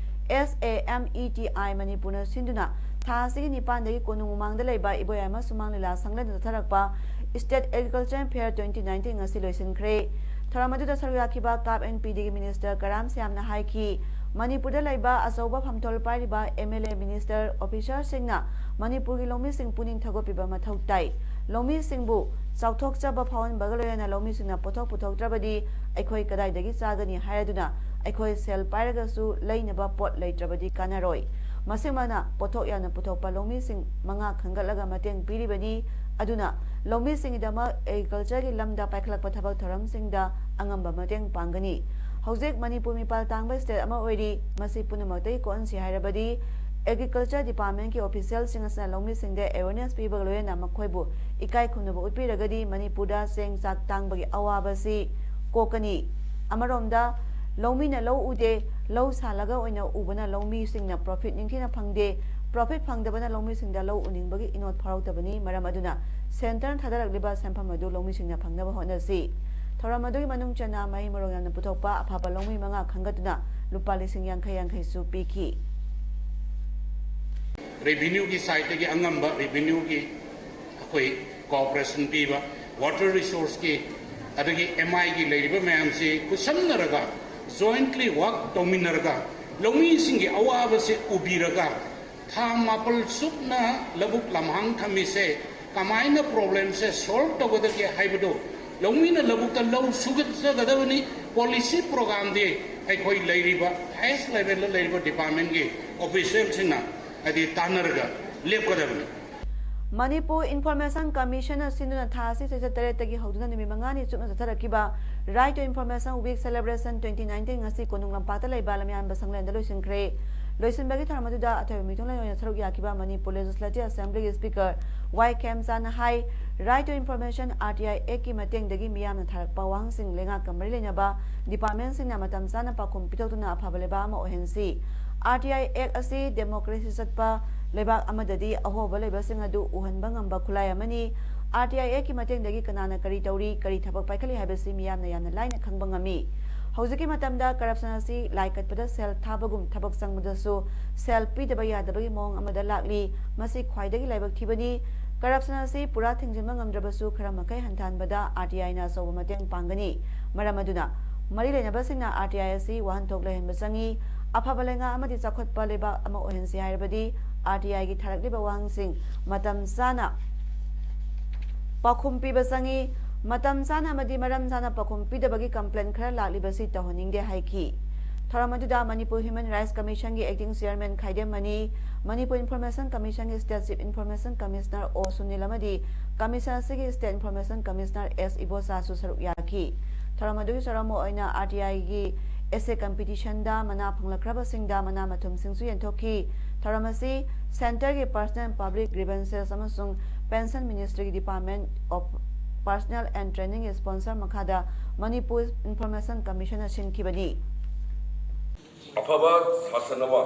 S A M E T I, ꯃꯅꯤꯄꯨꯔꯅ ꯁꯤꯟꯗꯨꯅ ꯊꯥ ꯑꯁꯤꯒꯤ ꯅꯤꯄꯥꯟꯗꯒꯤ ꯀꯣꯅꯨꯡ ꯃꯃꯥꯡꯗ ꯂꯩꯕ ꯏꯕꯣꯌꯥꯏꯃ ꯁꯨꯃꯥꯡ ꯂꯤꯂꯥ ꯁꯪꯂꯦꯟꯗ ꯆꯠꯊꯔꯛꯄ State Agriculture Fair twenty nineteen ꯉꯁꯤ ꯂꯣꯏꯁꯤꯟꯈ꯭ꯔꯦ꯫ ꯊꯧꯔꯝ ꯑꯗꯨꯗ ꯁꯔꯨꯛ ꯌꯥꯈꯤꯕ ꯀꯥꯞ ꯑꯦꯟ ꯄꯤ ꯗꯤꯒꯤ ꯃꯤꯅꯤꯁꯇꯔ ꯀꯔꯥꯝ ꯁ꯭ꯌꯥꯝꯅ ꯍꯥꯏꯈꯤ, ꯃꯅꯤꯄꯨꯔꯗ ꯂꯩꯕ ꯑꯆꯧꯕ ꯐꯝꯊꯣꯜ ꯄꯥꯏꯔꯤꯕ ꯑꯦꯝ ꯑꯦꯜ ꯑꯦ, ꯃꯤꯅꯤꯁꯇꯔ, ꯑꯣꯐꯤꯁꯔꯁꯤꯡꯅ ꯃꯅꯤꯄꯨꯔꯒꯤ ꯂꯧꯃꯤꯁꯤꯡ ꯄꯨꯛꯅꯤꯡ ꯊꯧꯒꯠꯄꯤꯕ ꯃꯊꯧ ꯇꯥꯏ꯫ ꯂꯧꯃꯤꯁꯤꯡꯕꯨ ꯆꯥꯎꯊꯣꯛꯆꯕ ꯐꯥꯎꯍꯟꯕꯒ ꯂꯣꯏꯅꯅ ꯂꯧꯃꯤꯁꯤꯡꯅ ꯄꯣꯠꯊꯣꯛ ꯄꯨꯊꯣꯛꯇ꯭ꯔꯕꯗꯤ ꯑꯩꯈꯣꯏ ꯀꯗꯥꯏꯗꯒꯤ ꯆꯥꯒꯅꯤ ꯍꯥꯏꯔꯗꯨꯅ ꯑꯩꯈꯣꯏ ꯁꯦꯜ ꯄꯥꯏꯔꯒꯁꯨ ꯂꯩꯅꯕ ꯄꯣꯠ ꯂꯩꯇ꯭ꯔꯕꯗꯤ ꯀꯥꯟꯅꯔꯣꯏ꯫ ꯃꯁꯤꯃꯛꯅ ꯄꯣꯠꯊꯣꯛ ꯌꯥꯝꯅ ꯄꯨꯊꯣꯛꯄ ꯂꯧꯃꯤꯁꯤꯡ ꯃꯉꯥ ꯈꯟꯒꯠꯂꯒ ꯃꯇꯦꯡ ꯄꯤꯔꯤꯕꯅꯤ꯫ ꯑꯗꯨꯅ ꯂꯧꯃꯤꯁꯤꯡꯒꯤꯗꯃꯛ agricultureꯒꯤ ꯂꯝꯗ ꯄꯥꯏꯈꯠꯂꯛꯄ ꯊꯕꯛ ꯊꯧꯔꯝꯁꯤꯡꯗ ꯑꯉꯝꯕ ꯃꯇꯦꯡ ꯄꯥꯡꯒꯅꯤ꯫ ꯍꯧꯖꯤꯛ ꯃꯅꯤꯄꯨꯔ ꯃꯤꯄꯥꯜ ꯇꯥꯡꯕ state ꯑꯃ ꯑꯣꯏꯔꯤ꯫ ꯃꯁꯤ ꯄꯨꯝꯅꯃꯛꯇꯒꯤ ꯀꯣꯛꯍꯟꯁꯤ ꯍꯥꯏꯔꯕꯗꯤ agriculture departmentꯀꯤ officialꯁꯤꯡ ꯑꯁꯤꯅ ꯂꯧꯃꯤꯁꯤꯡꯗ awareness ꯄꯤꯕꯒ ꯂꯣꯏꯅꯅ ꯃꯈꯣꯏꯕꯨ ꯏꯀꯥꯏ ꯈꯨꯝꯅꯕ ꯎꯠꯄꯤꯔꯒꯗꯤ ꯃꯅꯤꯄꯨꯔꯗ ꯆꯦꯡ ꯆꯥꯛ ꯇꯥꯡꯕꯒꯤ ꯑꯋꯥꯕꯁꯤ ꯀꯣꯛꯀꯅꯤ꯫ ꯑꯃꯔꯣꯝꯗ ꯂꯧꯃꯤꯅ ꯂꯧ ꯎꯗꯦ, ꯂꯧ ꯁꯥꯜꯂꯒ ꯑꯣꯏꯅ ꯎꯕꯅ ꯂꯧꯃꯤꯁꯤꯡꯅ profit ꯅꯤꯡꯊꯤꯅ ꯐꯪꯗꯦ꯫ Profit ꯐꯪꯗꯕꯅ ꯂꯧꯃꯤꯁꯤꯡꯗ ꯂꯧ ꯎꯅꯤꯡꯕꯒꯤ ꯏꯅꯣꯠ ꯐꯥꯎꯔꯛꯇꯕꯅꯤ꯫ ꯃꯔꯝ ꯑꯗꯨꯅ centreꯅ ꯊꯥꯗꯔꯛꯂꯤꯕ ꯁꯦꯟꯐꯝ ꯑꯗꯨ ꯂꯧꯃꯤꯁꯤꯡꯅ ꯐꯪꯅꯕ ꯍꯣꯠꯅꯁꯤ꯫ ꯊꯧꯔꯝ ꯑꯗꯨꯒꯤ ꯃꯅꯨꯡ ꯆꯟꯅ ꯃꯍꯩ ꯃꯔꯣꯡ ꯌꯥꯝꯅ ꯄꯨꯊꯣꯛꯄ ꯑꯐꯕ ꯂꯧꯃꯤ ꯃꯉꯥ ꯈꯟꯒꯠꯇꯨꯅ ꯂꯨꯄꯥ ꯂꯤꯁꯤꯡ ꯌꯥꯡꯈꯩ ꯌꯥꯡꯈꯩꯁꯨ ꯄꯤꯈꯤ꯫ Revenueꯒꯤ sideꯇꯒꯤ ꯑꯉꯝꯕ revenueꯒꯤ ꯑꯩꯈꯣꯏ cooperation ꯄꯤꯕ, water resourceꯀꯤ, ꯑꯗꯒꯤ MIꯒꯤ ꯂꯩꯔꯤꯕ ꯃꯌꯥꯝꯁꯤ ꯈꯨꯠꯁꯝꯅꯔꯒ, jointly work ꯇꯧꯃꯤꯟꯅꯔꯒ, ꯂꯧꯃꯤꯁꯤꯡꯒꯤ ꯑꯋꯥꯕꯁꯤ ꯎꯕꯤꯔꯒ, ꯊꯥ ꯃꯥꯄꯜ ꯆꯨꯞꯅ ꯂꯧꯕꯨꯛ ꯂꯝꯍꯥꯡ ꯊꯝꯃꯤꯁꯦ ꯀꯃꯥꯏꯅ problemꯁꯦ solve ꯇꯧꯒꯗꯒꯦ ꯍꯥꯏꯕꯗꯨ, ꯂꯧꯃꯤꯅ ꯂꯧꯕꯨꯛꯇ ꯂꯧ ꯁꯨꯒꯗꯕꯅꯤ꯫ Policy programꯗꯤ ꯑꯩꯈꯣꯏ ꯂꯩꯔꯤꯕ highest levelꯗ ꯂꯩꯔꯤꯕ departmentꯀꯤ officialꯁꯤꯡꯅ ꯍꯥꯏꯗꯤ ꯇꯥꯟꯅꯔꯒ ꯂꯦꯞꯀꯗꯕꯅꯤ꯫ ꯃꯅꯤꯄꯨꯔ Information Commissionꯅ ꯁꯤꯟꯗꯨꯅ ꯊꯥ ꯑꯁꯤ ꯆꯩꯆꯠ ꯇꯔꯦꯠꯇꯒꯤ ꯍꯧꯗꯨꯅ ꯅꯨꯃꯤꯠ ꯃꯉꯥꯅꯤ ꯆꯨꯞꯅ ꯆꯠꯊꯔꯛꯈꯤꯕ Right to Information Week Celebration twenty nineteen ꯉꯁꯤ ꯀꯣꯅꯨꯡ ꯂꯝꯄꯥꯛꯇ ꯂꯩꯕ ꯂꯝꯌꯥꯟꯕ ꯁꯪꯂꯦꯟꯗ ꯂꯣꯏꯁꯤꯟꯈ꯭ꯔꯦ꯫ ꯂꯣꯏꯁꯤꯟꯕꯒꯤ ꯊꯧꯔꯝ ꯑꯗꯨꯗ ꯑꯊꯣꯏꯕ ꯃꯤꯊꯨꯡꯂꯦꯟ ꯑꯣꯏꯅ ꯁꯔꯨꯛ ꯌꯥꯈꯤꯕ Manipur Legislative Assemblyꯒꯤ Speaker Y ꯈꯦꯝꯆꯥꯟꯅ high, Right to Information RTI Actꯀꯤ ꯃꯇꯦꯡꯗꯒꯤ ꯃꯤꯌꯥꯝꯅ ꯊꯥꯔꯛꯄ ꯋꯥꯍꯪꯁꯤꯡ ꯂꯩꯉꯥꯛꯀ ꯃꯔꯤ ꯂꯩꯅꯕ departmentꯁꯤꯡꯅ ꯃꯇꯝ ꯆꯥꯅ ꯄꯥꯎꯈꯨꯝ ꯄꯤꯊꯣꯛꯇꯨꯅ ꯑꯐꯕ ꯂꯩꯕꯥꯛ ꯑꯃ ꯑꯣꯏꯍꯟꯁꯤ꯫ RTI Act ꯑꯁꯤ democracy ꯆꯠꯄ ꯂꯩꯕꯥꯛ ꯑꯃꯗꯗꯤ ꯑꯍꯣꯕ ꯂꯩꯕꯁꯤꯡ ꯑꯗꯨ ꯎꯍꯟꯕ ꯉꯝꯕ ꯈꯨꯠꯂꯥꯏ ꯑꯃꯅꯤ꯫ RTI Actꯀꯤ ꯃꯇꯦꯡꯗꯒꯤ ꯀꯅꯥꯅ ꯀꯔꯤ ꯇꯧꯔꯤ, ꯀꯔꯤ ꯊꯕꯛ ꯄꯥꯏꯈꯠꯂꯤ ꯍꯥꯏꯕꯁꯤ ꯃꯤꯌꯥꯝꯅ ꯌꯥꯝꯅ ꯂꯥꯏꯅ ꯈꯪꯕ ꯉꯝꯃꯤ꯫ ꯍꯧꯖꯤꯛꯀꯤ ꯃꯇꯝꯗ corruption ꯑꯁꯤ ꯂꯥꯏ ꯀꯠꯄꯗ ꯁꯦꯜ ꯊꯥꯕꯒꯨꯝ ꯊꯕꯛ ꯆꯪꯕꯗꯁꯨ ꯁꯦꯜ ꯄꯤꯗꯕ ꯌꯥꯗꯕꯒꯤ ꯃꯑꯣꯡ ꯑꯃꯗ ꯂꯥꯛꯂꯤ꯫ ꯃꯁꯤ ꯈ꯭ꯋꯥꯏꯗꯒꯤ ꯂꯥꯏꯕꯛ ꯊꯤꯕꯅꯤ꯫ Corruption ꯑꯁꯤ ꯄꯨꯔꯥ ꯊꯤꯡꯖꯤꯟꯕ ꯉꯝꯗ꯭ꯔꯕꯁꯨ ꯈꯔ ꯃꯈꯩ ꯍꯟꯊꯍꯟꯕꯗ RTIꯅ ꯑꯆꯧꯕ ꯃꯇꯦꯡ ꯄꯥꯡꯒꯅꯤ꯫ ꯃꯔꯝ ꯑꯗꯨꯅ ꯃꯔꯤ ꯂꯩꯅꯕꯁꯤꯡꯅ RTI ꯑꯁꯤ ꯋꯥꯍꯟꯊꯣꯛ ꯂꯩꯍꯟꯕ ꯆꯪꯏ꯫ ꯑꯐꯕ ꯂꯩꯉꯥꯛ ꯑꯃꯗꯤ ꯆꯥꯎꯈꯠꯄ ꯂꯩꯕꯥꯛ ꯑꯃ ꯑꯣꯏꯍꯟꯁꯤ ꯍꯥꯏꯔꯕꯗꯤ RTIꯒꯤ ꯊꯥꯔꯛꯂꯤꯕ ꯋꯥꯍꯪꯁꯤꯡ ꯃꯇꯝ ꯆꯥꯅ ꯄꯥꯎꯈꯨꯝ ꯄꯤꯕ ꯆꯪꯏ꯫ ꯃꯇꯝ ꯆꯥꯅ ꯑꯃꯗꯤ ꯃꯔꯝ ꯆꯥꯅ ꯄꯥꯎꯈꯨꯝ ꯄꯤꯗꯕꯒꯤ complaint ꯈꯔ ꯂꯥꯛꯂꯤꯕꯁꯤ ꯇꯧꯍꯟꯅꯤꯡꯗꯦ ꯍꯥꯏꯈꯤ꯫ ꯊꯧꯔꯝ ꯑꯗꯨꯗ ꯃꯅꯤꯄꯨꯔ Human Rights Commission ꯒꯤ Acting Chairman Khaidem Mani, Manipur Information Commission ꯒꯤ State Chief Information Commissioner ꯑꯣ ꯁꯨꯅꯤꯜ ꯑꯃꯗꯤ Commission ꯑꯁꯤꯒꯤ State Information Commissioner ꯑꯦꯁ ꯏꯕꯣꯆꯥꯁꯨ ꯁꯔꯨꯛ ꯌꯥꯈꯤ꯫ ꯊꯧꯔꯝ ꯑꯗꯨꯒꯤ ꯆꯥꯎꯔꯥꯛꯄ ꯑꯣꯏꯅ ꯑꯥꯔ ꯇꯤ ꯑꯥꯏꯒꯤ essay competition ꯗ ꯃꯅꯥ ꯐꯪꯂꯛꯈ꯭ꯔꯕꯁꯤꯡꯗ ꯃꯅꯥ ꯃꯊꯨꯝꯁꯤꯡꯁꯨ ꯌꯦꯟꯊꯣꯛꯈꯤ꯫ ꯊꯧꯔꯝ ꯑꯁꯤ Centre ꯒꯤ Personnel, Public Grievances ꯑꯃꯁꯨꯡ Pension Ministry ꯒꯤ Department of Personnel and Training ꯒꯤ sponsor ꯃꯈꯥꯗ ꯃꯅꯤꯄꯨꯔ Information Commission ꯅ ꯁꯤꯟꯈꯤꯕꯅꯤ꯫ ꯑꯐꯕ ꯁꯥꯁꯟ ꯑꯃ,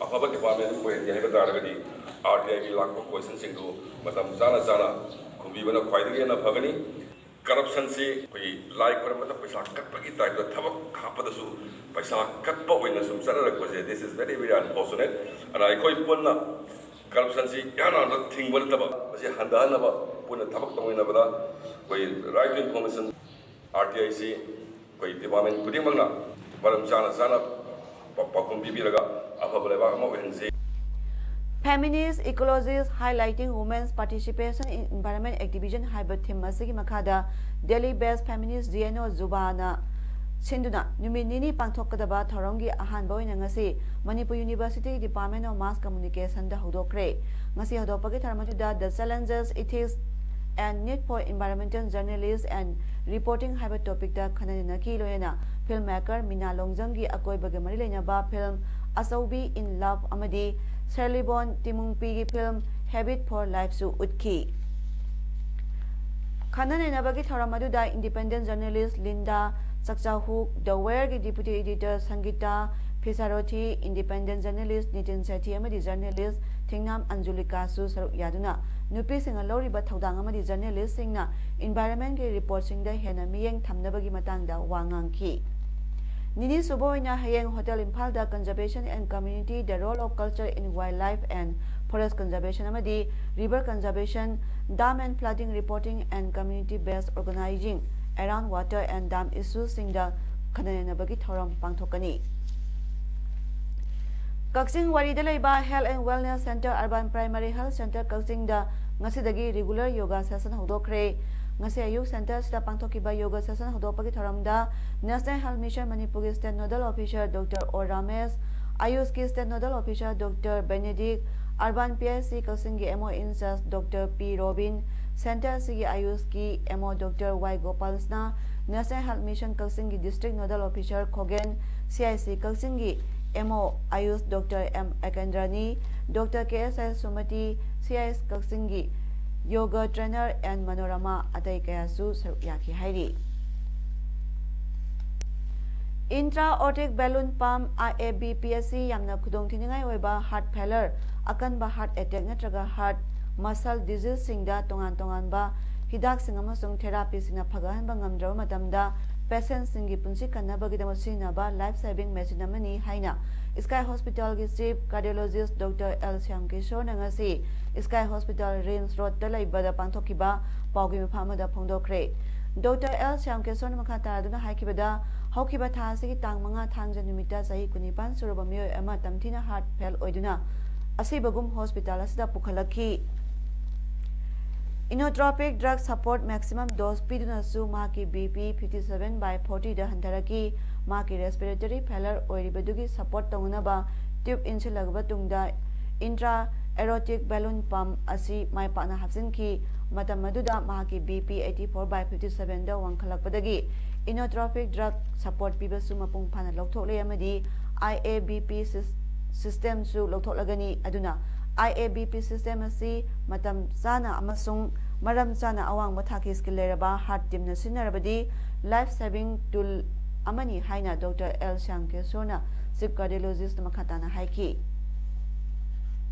ꯑꯐꯕ department ꯑꯃ ꯑꯣꯏꯍꯟꯒꯦ ꯍꯥꯏꯕ ꯇꯥꯔꯒꯗꯤ, ꯑꯥꯔ ꯇꯤ ꯑꯥꯏꯒꯤ ꯂꯥꯛꯄ question ꯁꯤꯡꯗꯨ ꯃꯇꯝ ꯆꯥꯅ ꯆꯥꯅ ꯈꯨꯝꯕꯤꯕꯅ ꯈ꯭ꯋꯥꯏꯗꯒꯤ ꯍꯦꯟꯅ ꯐꯒꯅꯤ꯫ Corruption ꯁꯤ ꯑꯩꯈꯣꯏꯒꯤ ꯂꯥꯏ ꯈꯨꯔꯨꯝꯕꯗ ꯄꯩꯁꯥ ꯀꯠꯄꯒꯤ type ꯇ ꯊꯕꯛ ꯍꯥꯞꯄꯗꯁꯨ ꯄꯩꯁꯥ ꯀꯠꯄ ꯑꯣꯏꯅ ꯁꯨꯝ ꯆꯠꯅꯔꯛꯄꯁꯦ, this is very, very unfortunate꯫ ꯑꯗꯨꯅ ꯑꯩꯈꯣꯏ ꯄꯨꯟꯅ corruption ꯁꯤ ꯏꯍꯥꯟ ꯍꯥꯟꯕ ꯊꯤꯡꯕ ꯅꯠꯇꯕ, ꯃꯁꯤ ꯍꯟꯊꯍꯟꯅꯕ ꯄꯨꯟꯅ ꯊꯕꯛ ꯇꯧꯃꯤꯟꯅꯕꯗ ꯑꯩꯈꯣꯏ Right to Information, R T I C ꯑꯩꯈꯣꯏ department ꯈꯨꯗꯤꯡꯃꯛꯅ ꯃꯔꯝ ꯆꯥꯅ ꯆꯥꯅ ꯄꯥꯎꯈꯨꯝ ꯄꯤꯕꯤꯔꯒ ꯑꯐꯕ ꯂꯩꯕꯥꯛ ꯑꯃ ꯑꯣꯏꯍꯟꯁꯤ꯫ Feminist Ecologist Highlighting Women's Participation in Environment Activism ꯍꯥꯏꯕ theme ꯑꯁꯤꯒꯤ ꯃꯈꯥꯗ Delhi based feminist G N O ꯖꯨꯕꯥꯅ ꯁꯤꯟꯗꯨꯅ ꯅꯨꯃꯤꯠ ꯅꯤꯅꯤ ꯄꯥꯡꯊꯣꯛꯀꯗꯕ ꯊꯧꯔꯝꯒꯤ ꯑꯍꯥꯟꯕ ꯑꯣꯏꯅ ꯉꯁꯤ ꯃꯅꯤꯄꯨꯔ University ꯒꯤ Department of Mass Communication ꯗ ꯍꯧꯗꯣꯛꯈ꯭ꯔꯦ꯫ ꯉꯁꯤ ꯍꯧꯗꯣꯛꯄꯒꯤ ꯊꯧꯔꯝ ꯑꯗꯨꯗ The Challenges, Ethics and Need for Environmental Journalist and Reporting ꯍꯥꯏꯕ topic ꯇ ꯈꯟꯅ ꯅꯩꯅꯈꯤ꯫ ꯂꯣꯏꯅꯅ film maker ꯃꯤꯅꯥ ꯂꯣꯡꯖꯝꯒꯤ ꯑꯀꯣꯏꯕꯒ ꯃꯔꯤ ꯂꯩꯅꯕ film ꯑꯆꯧꯕꯤ In Love ꯑꯃꯗꯤ ꯁꯦꯔꯂꯤꯕꯣꯟ ꯇꯤꯃꯨꯡꯄꯤꯒꯤ film Habit for Life ꯁꯨ ꯎꯠꯈꯤ꯫ ꯈꯟꯅ ꯅꯩꯅꯕꯒꯤ ꯊꯧꯔꯝ ꯑꯗꯨꯗ independent journalist Linda ꯆꯛꯆꯥꯍꯨꯛ, The Wire ꯒꯤ deputy editor ꯁꯪꯒꯤꯇꯥ ꯐꯤꯁꯥꯔꯣꯊꯤ, independent journalist Nitin ꯁꯦꯊꯤ ꯑꯃꯗꯤ journalist ꯊꯤꯡꯅꯥꯝ ꯑꯟꯖꯨꯂꯤꯀꯥꯁꯨ ꯁꯔꯨꯛ ꯌꯥꯗꯨꯅ ꯅꯨꯄꯤꯁꯤꯡꯅ ꯂꯧꯔꯤꯕ ꯊꯧꯗꯥꯡ ꯑꯃꯗꯤ journalist ꯁꯤꯡꯅ environment ꯀꯤ report ꯁꯤꯡꯗ ꯍꯦꯟꯅ ꯃꯤꯠꯌꯦꯡ ꯊꯝꯅꯕꯒꯤ ꯃꯇꯥꯡꯗ ꯋꯥ ꯉꯥꯡꯈꯤ꯫ ꯅꯤꯅꯤ ꯁꯨꯕ ꯑꯣꯏꯅ ꯍꯌꯦꯡ Hotel ꯏꯝꯐꯥꯜꯗ Conservation and Community, The Role of Culture in Wildlife and Forest Conservation ꯑꯃꯗꯤ River Conservation, Dam and Flooding Reporting and Community Based Organizing Around Water and Dam Issues ꯁꯤꯡꯗ ꯈꯟꯅ ꯅꯩꯅꯕꯒꯤ ꯊꯧꯔꯝ ꯄꯥꯡꯊꯣꯛꯀꯅꯤ꯫ ꯀꯛꯆꯤꯡ ꯋꯥꯔꯤꯗ ꯂꯩꯕ Health and Wellness Centre, Urban Primary Health Centre ꯀꯛꯆꯤꯡꯗ ꯉꯁꯤꯗꯒꯤ regular yoga session ꯍꯧꯗꯣꯛꯈ꯭ꯔꯦ꯫ ꯉꯁꯤ ꯑꯌꯨꯛ centre ꯑꯁꯤꯗ ꯄꯥꯡꯊꯣꯛꯈꯤꯕ yoga session ꯍꯧꯗꯣꯛꯄꯒꯤ ꯊꯧꯔꯝꯗ National Health Mission ꯃꯅꯤꯄꯨꯔꯒꯤ state nodal officer Doctor O Ramesh, AYUSHꯀꯤ state nodal officer Doctor Benedict, Urban P H C ꯀꯛꯆꯤꯡꯒꯤ M O in charge Doctor P Robin, centre ꯑꯁꯤꯒꯤ AYUSHꯀꯤ M O Doctor Y ꯒꯣꯄꯥꯜꯁꯅ, National Health Mission ꯀꯛꯆꯤꯡꯒꯤ district nodal officer ꯈꯣꯒꯦꯟ, C I C ꯀꯛꯆꯤꯡꯒꯤ M O AYUSH Doctor M ꯑꯦꯀꯦꯟꯗ꯭ꯔꯅꯤ, Doctor K S I ꯁꯨꯃꯇꯤ, C I S ꯀꯛꯆꯤꯡꯒꯤ yoga trainer N Manorama, ꯑꯇꯩ ꯀꯌꯥꯁꯨ ꯁꯔꯨꯛ ꯌꯥꯈꯤ ꯍꯥꯏꯔꯤ꯫ Intra-aortic balloon pump, I A B P, ꯑꯁꯤ ꯌꯥꯝꯅ ꯈꯨꯗꯣꯡꯊꯤꯅꯤꯡꯉꯥꯏ ꯑꯣꯏꯕ heart failure, ꯑꯀꯟꯕ heart attack ꯅꯠꯇ꯭ꯔꯒ heart muscle diseaseꯁꯤꯡꯗ ꯇꯣꯉꯥꯟ ꯇꯣꯉꯥꯟꯕ ꯍꯤꯗꯥꯛꯁꯤꯡ ꯑꯃꯁꯨꯡ therapyꯁꯤꯡꯅ ꯐꯒꯠꯍꯟꯕ ꯉꯝꯗ꯭ꯔꯕ ꯃꯇꯝꯗ patientꯁꯤꯡꯒꯤ ꯄꯨꯟꯁꯤ ꯀꯟꯅꯕꯒꯤꯗꯃꯛ ꯁꯤꯖꯤꯟꯅꯕ life saving machine ꯑꯃꯅꯤ ꯍꯥꯏꯅ Sky Hospitalꯒꯤ chief cardiologist Doctor L Shyam ꯀꯤꯁꯣꯔꯅ ꯉꯁꯤ Sky Hospital, RIMS Roadꯇ ꯂꯩꯕꯗ ꯄꯥꯡꯊꯣꯛꯈꯤꯕ ꯄꯥꯎꯒꯤ ꯃꯤꯐꯝ ꯑꯃꯗ ꯐꯣꯡꯗꯣꯛꯈ꯭ꯔꯦ꯫ Doctor L ꯁ꯭ꯌꯥꯝ ꯀꯤꯁꯣꯔꯅ ꯃꯈꯥ ꯇꯥꯗꯨꯅ ꯍꯥꯏꯈꯤꯕꯗ, ꯍꯧꯈꯤꯕ ꯊꯥ ꯑꯁꯤꯒꯤ ꯇꯥꯡ ꯃꯉꯥ ꯊꯥꯡꯖ ꯅꯨꯃꯤꯠꯇ ꯆꯍꯤ ꯀꯨꯟꯅꯤꯄꯥꯟ ꯁꯨꯔꯕ ꯃꯤꯑꯣꯏ ꯑꯃ ꯇꯝꯊꯤꯅ heart fail ꯑꯣꯏꯗꯨꯅ ꯑꯁꯤꯕꯒꯨꯝ hospital ꯑꯁꯤꯗ ꯄꯨꯈꯠꯂꯛꯈꯤ꯫ Inotropic drug support maximum dose ꯄꯤꯗꯨꯅꯁꯨ ꯃꯍꯥꯛꯀꯤ B P fifty seven by forty ꯗ ꯍꯟꯊꯔꯛꯈꯤ꯫ ꯃꯍꯥꯛꯀꯤ respiratory failure ꯑꯣꯏꯔꯤꯕꯗꯨꯒꯤ support ꯇꯧꯅꯅꯕ tube ꯏꯟꯁꯤꯜꯂꯕ ꯇꯨꯡꯗ intra-aortic balloon pump ꯑꯁꯤ ꯃꯥꯏ ꯄꯥꯛꯅ ꯍꯥꯞꯆꯤꯟꯈꯤ꯫ ꯃꯇꯝ ꯑꯗꯨꯗ ꯃꯍꯥꯛꯀꯤ B P eighty four by fifty seven the ꯋꯥꯡꯈꯠꯂꯛꯄꯗꯒꯤ inotropic drug support ꯄꯤꯕꯁꯨ ꯃꯄꯨꯡ ꯐꯥꯅ ꯂꯧꯊꯣꯛꯂꯦ ꯑꯃꯗꯤ I A B P sys-, systemꯁꯨ ꯂꯧꯊꯣꯛꯂꯒꯅꯤ꯫ ꯑꯗꯨꯅ I A B P system ꯑꯁꯤ ꯃꯇꯝ ꯆꯥꯅ ꯑꯃꯁꯨꯡ ꯃꯔꯝ ꯆꯥꯅ ꯑꯋꯥꯡꯕ ꯊꯥꯛꯀꯤ skill ꯂꯩꯔꯕ heart teamꯅ ꯁꯤꯖꯤꯟꯅꯔꯕꯗꯤ life saving tool ꯑꯃꯅꯤ ꯍꯥꯏꯅ Doctor L Shyam ꯀꯤꯁꯣꯔꯅ chief cardiologist ꯃꯈꯥ ꯇꯥꯅ ꯍꯥꯏꯈꯤ꯫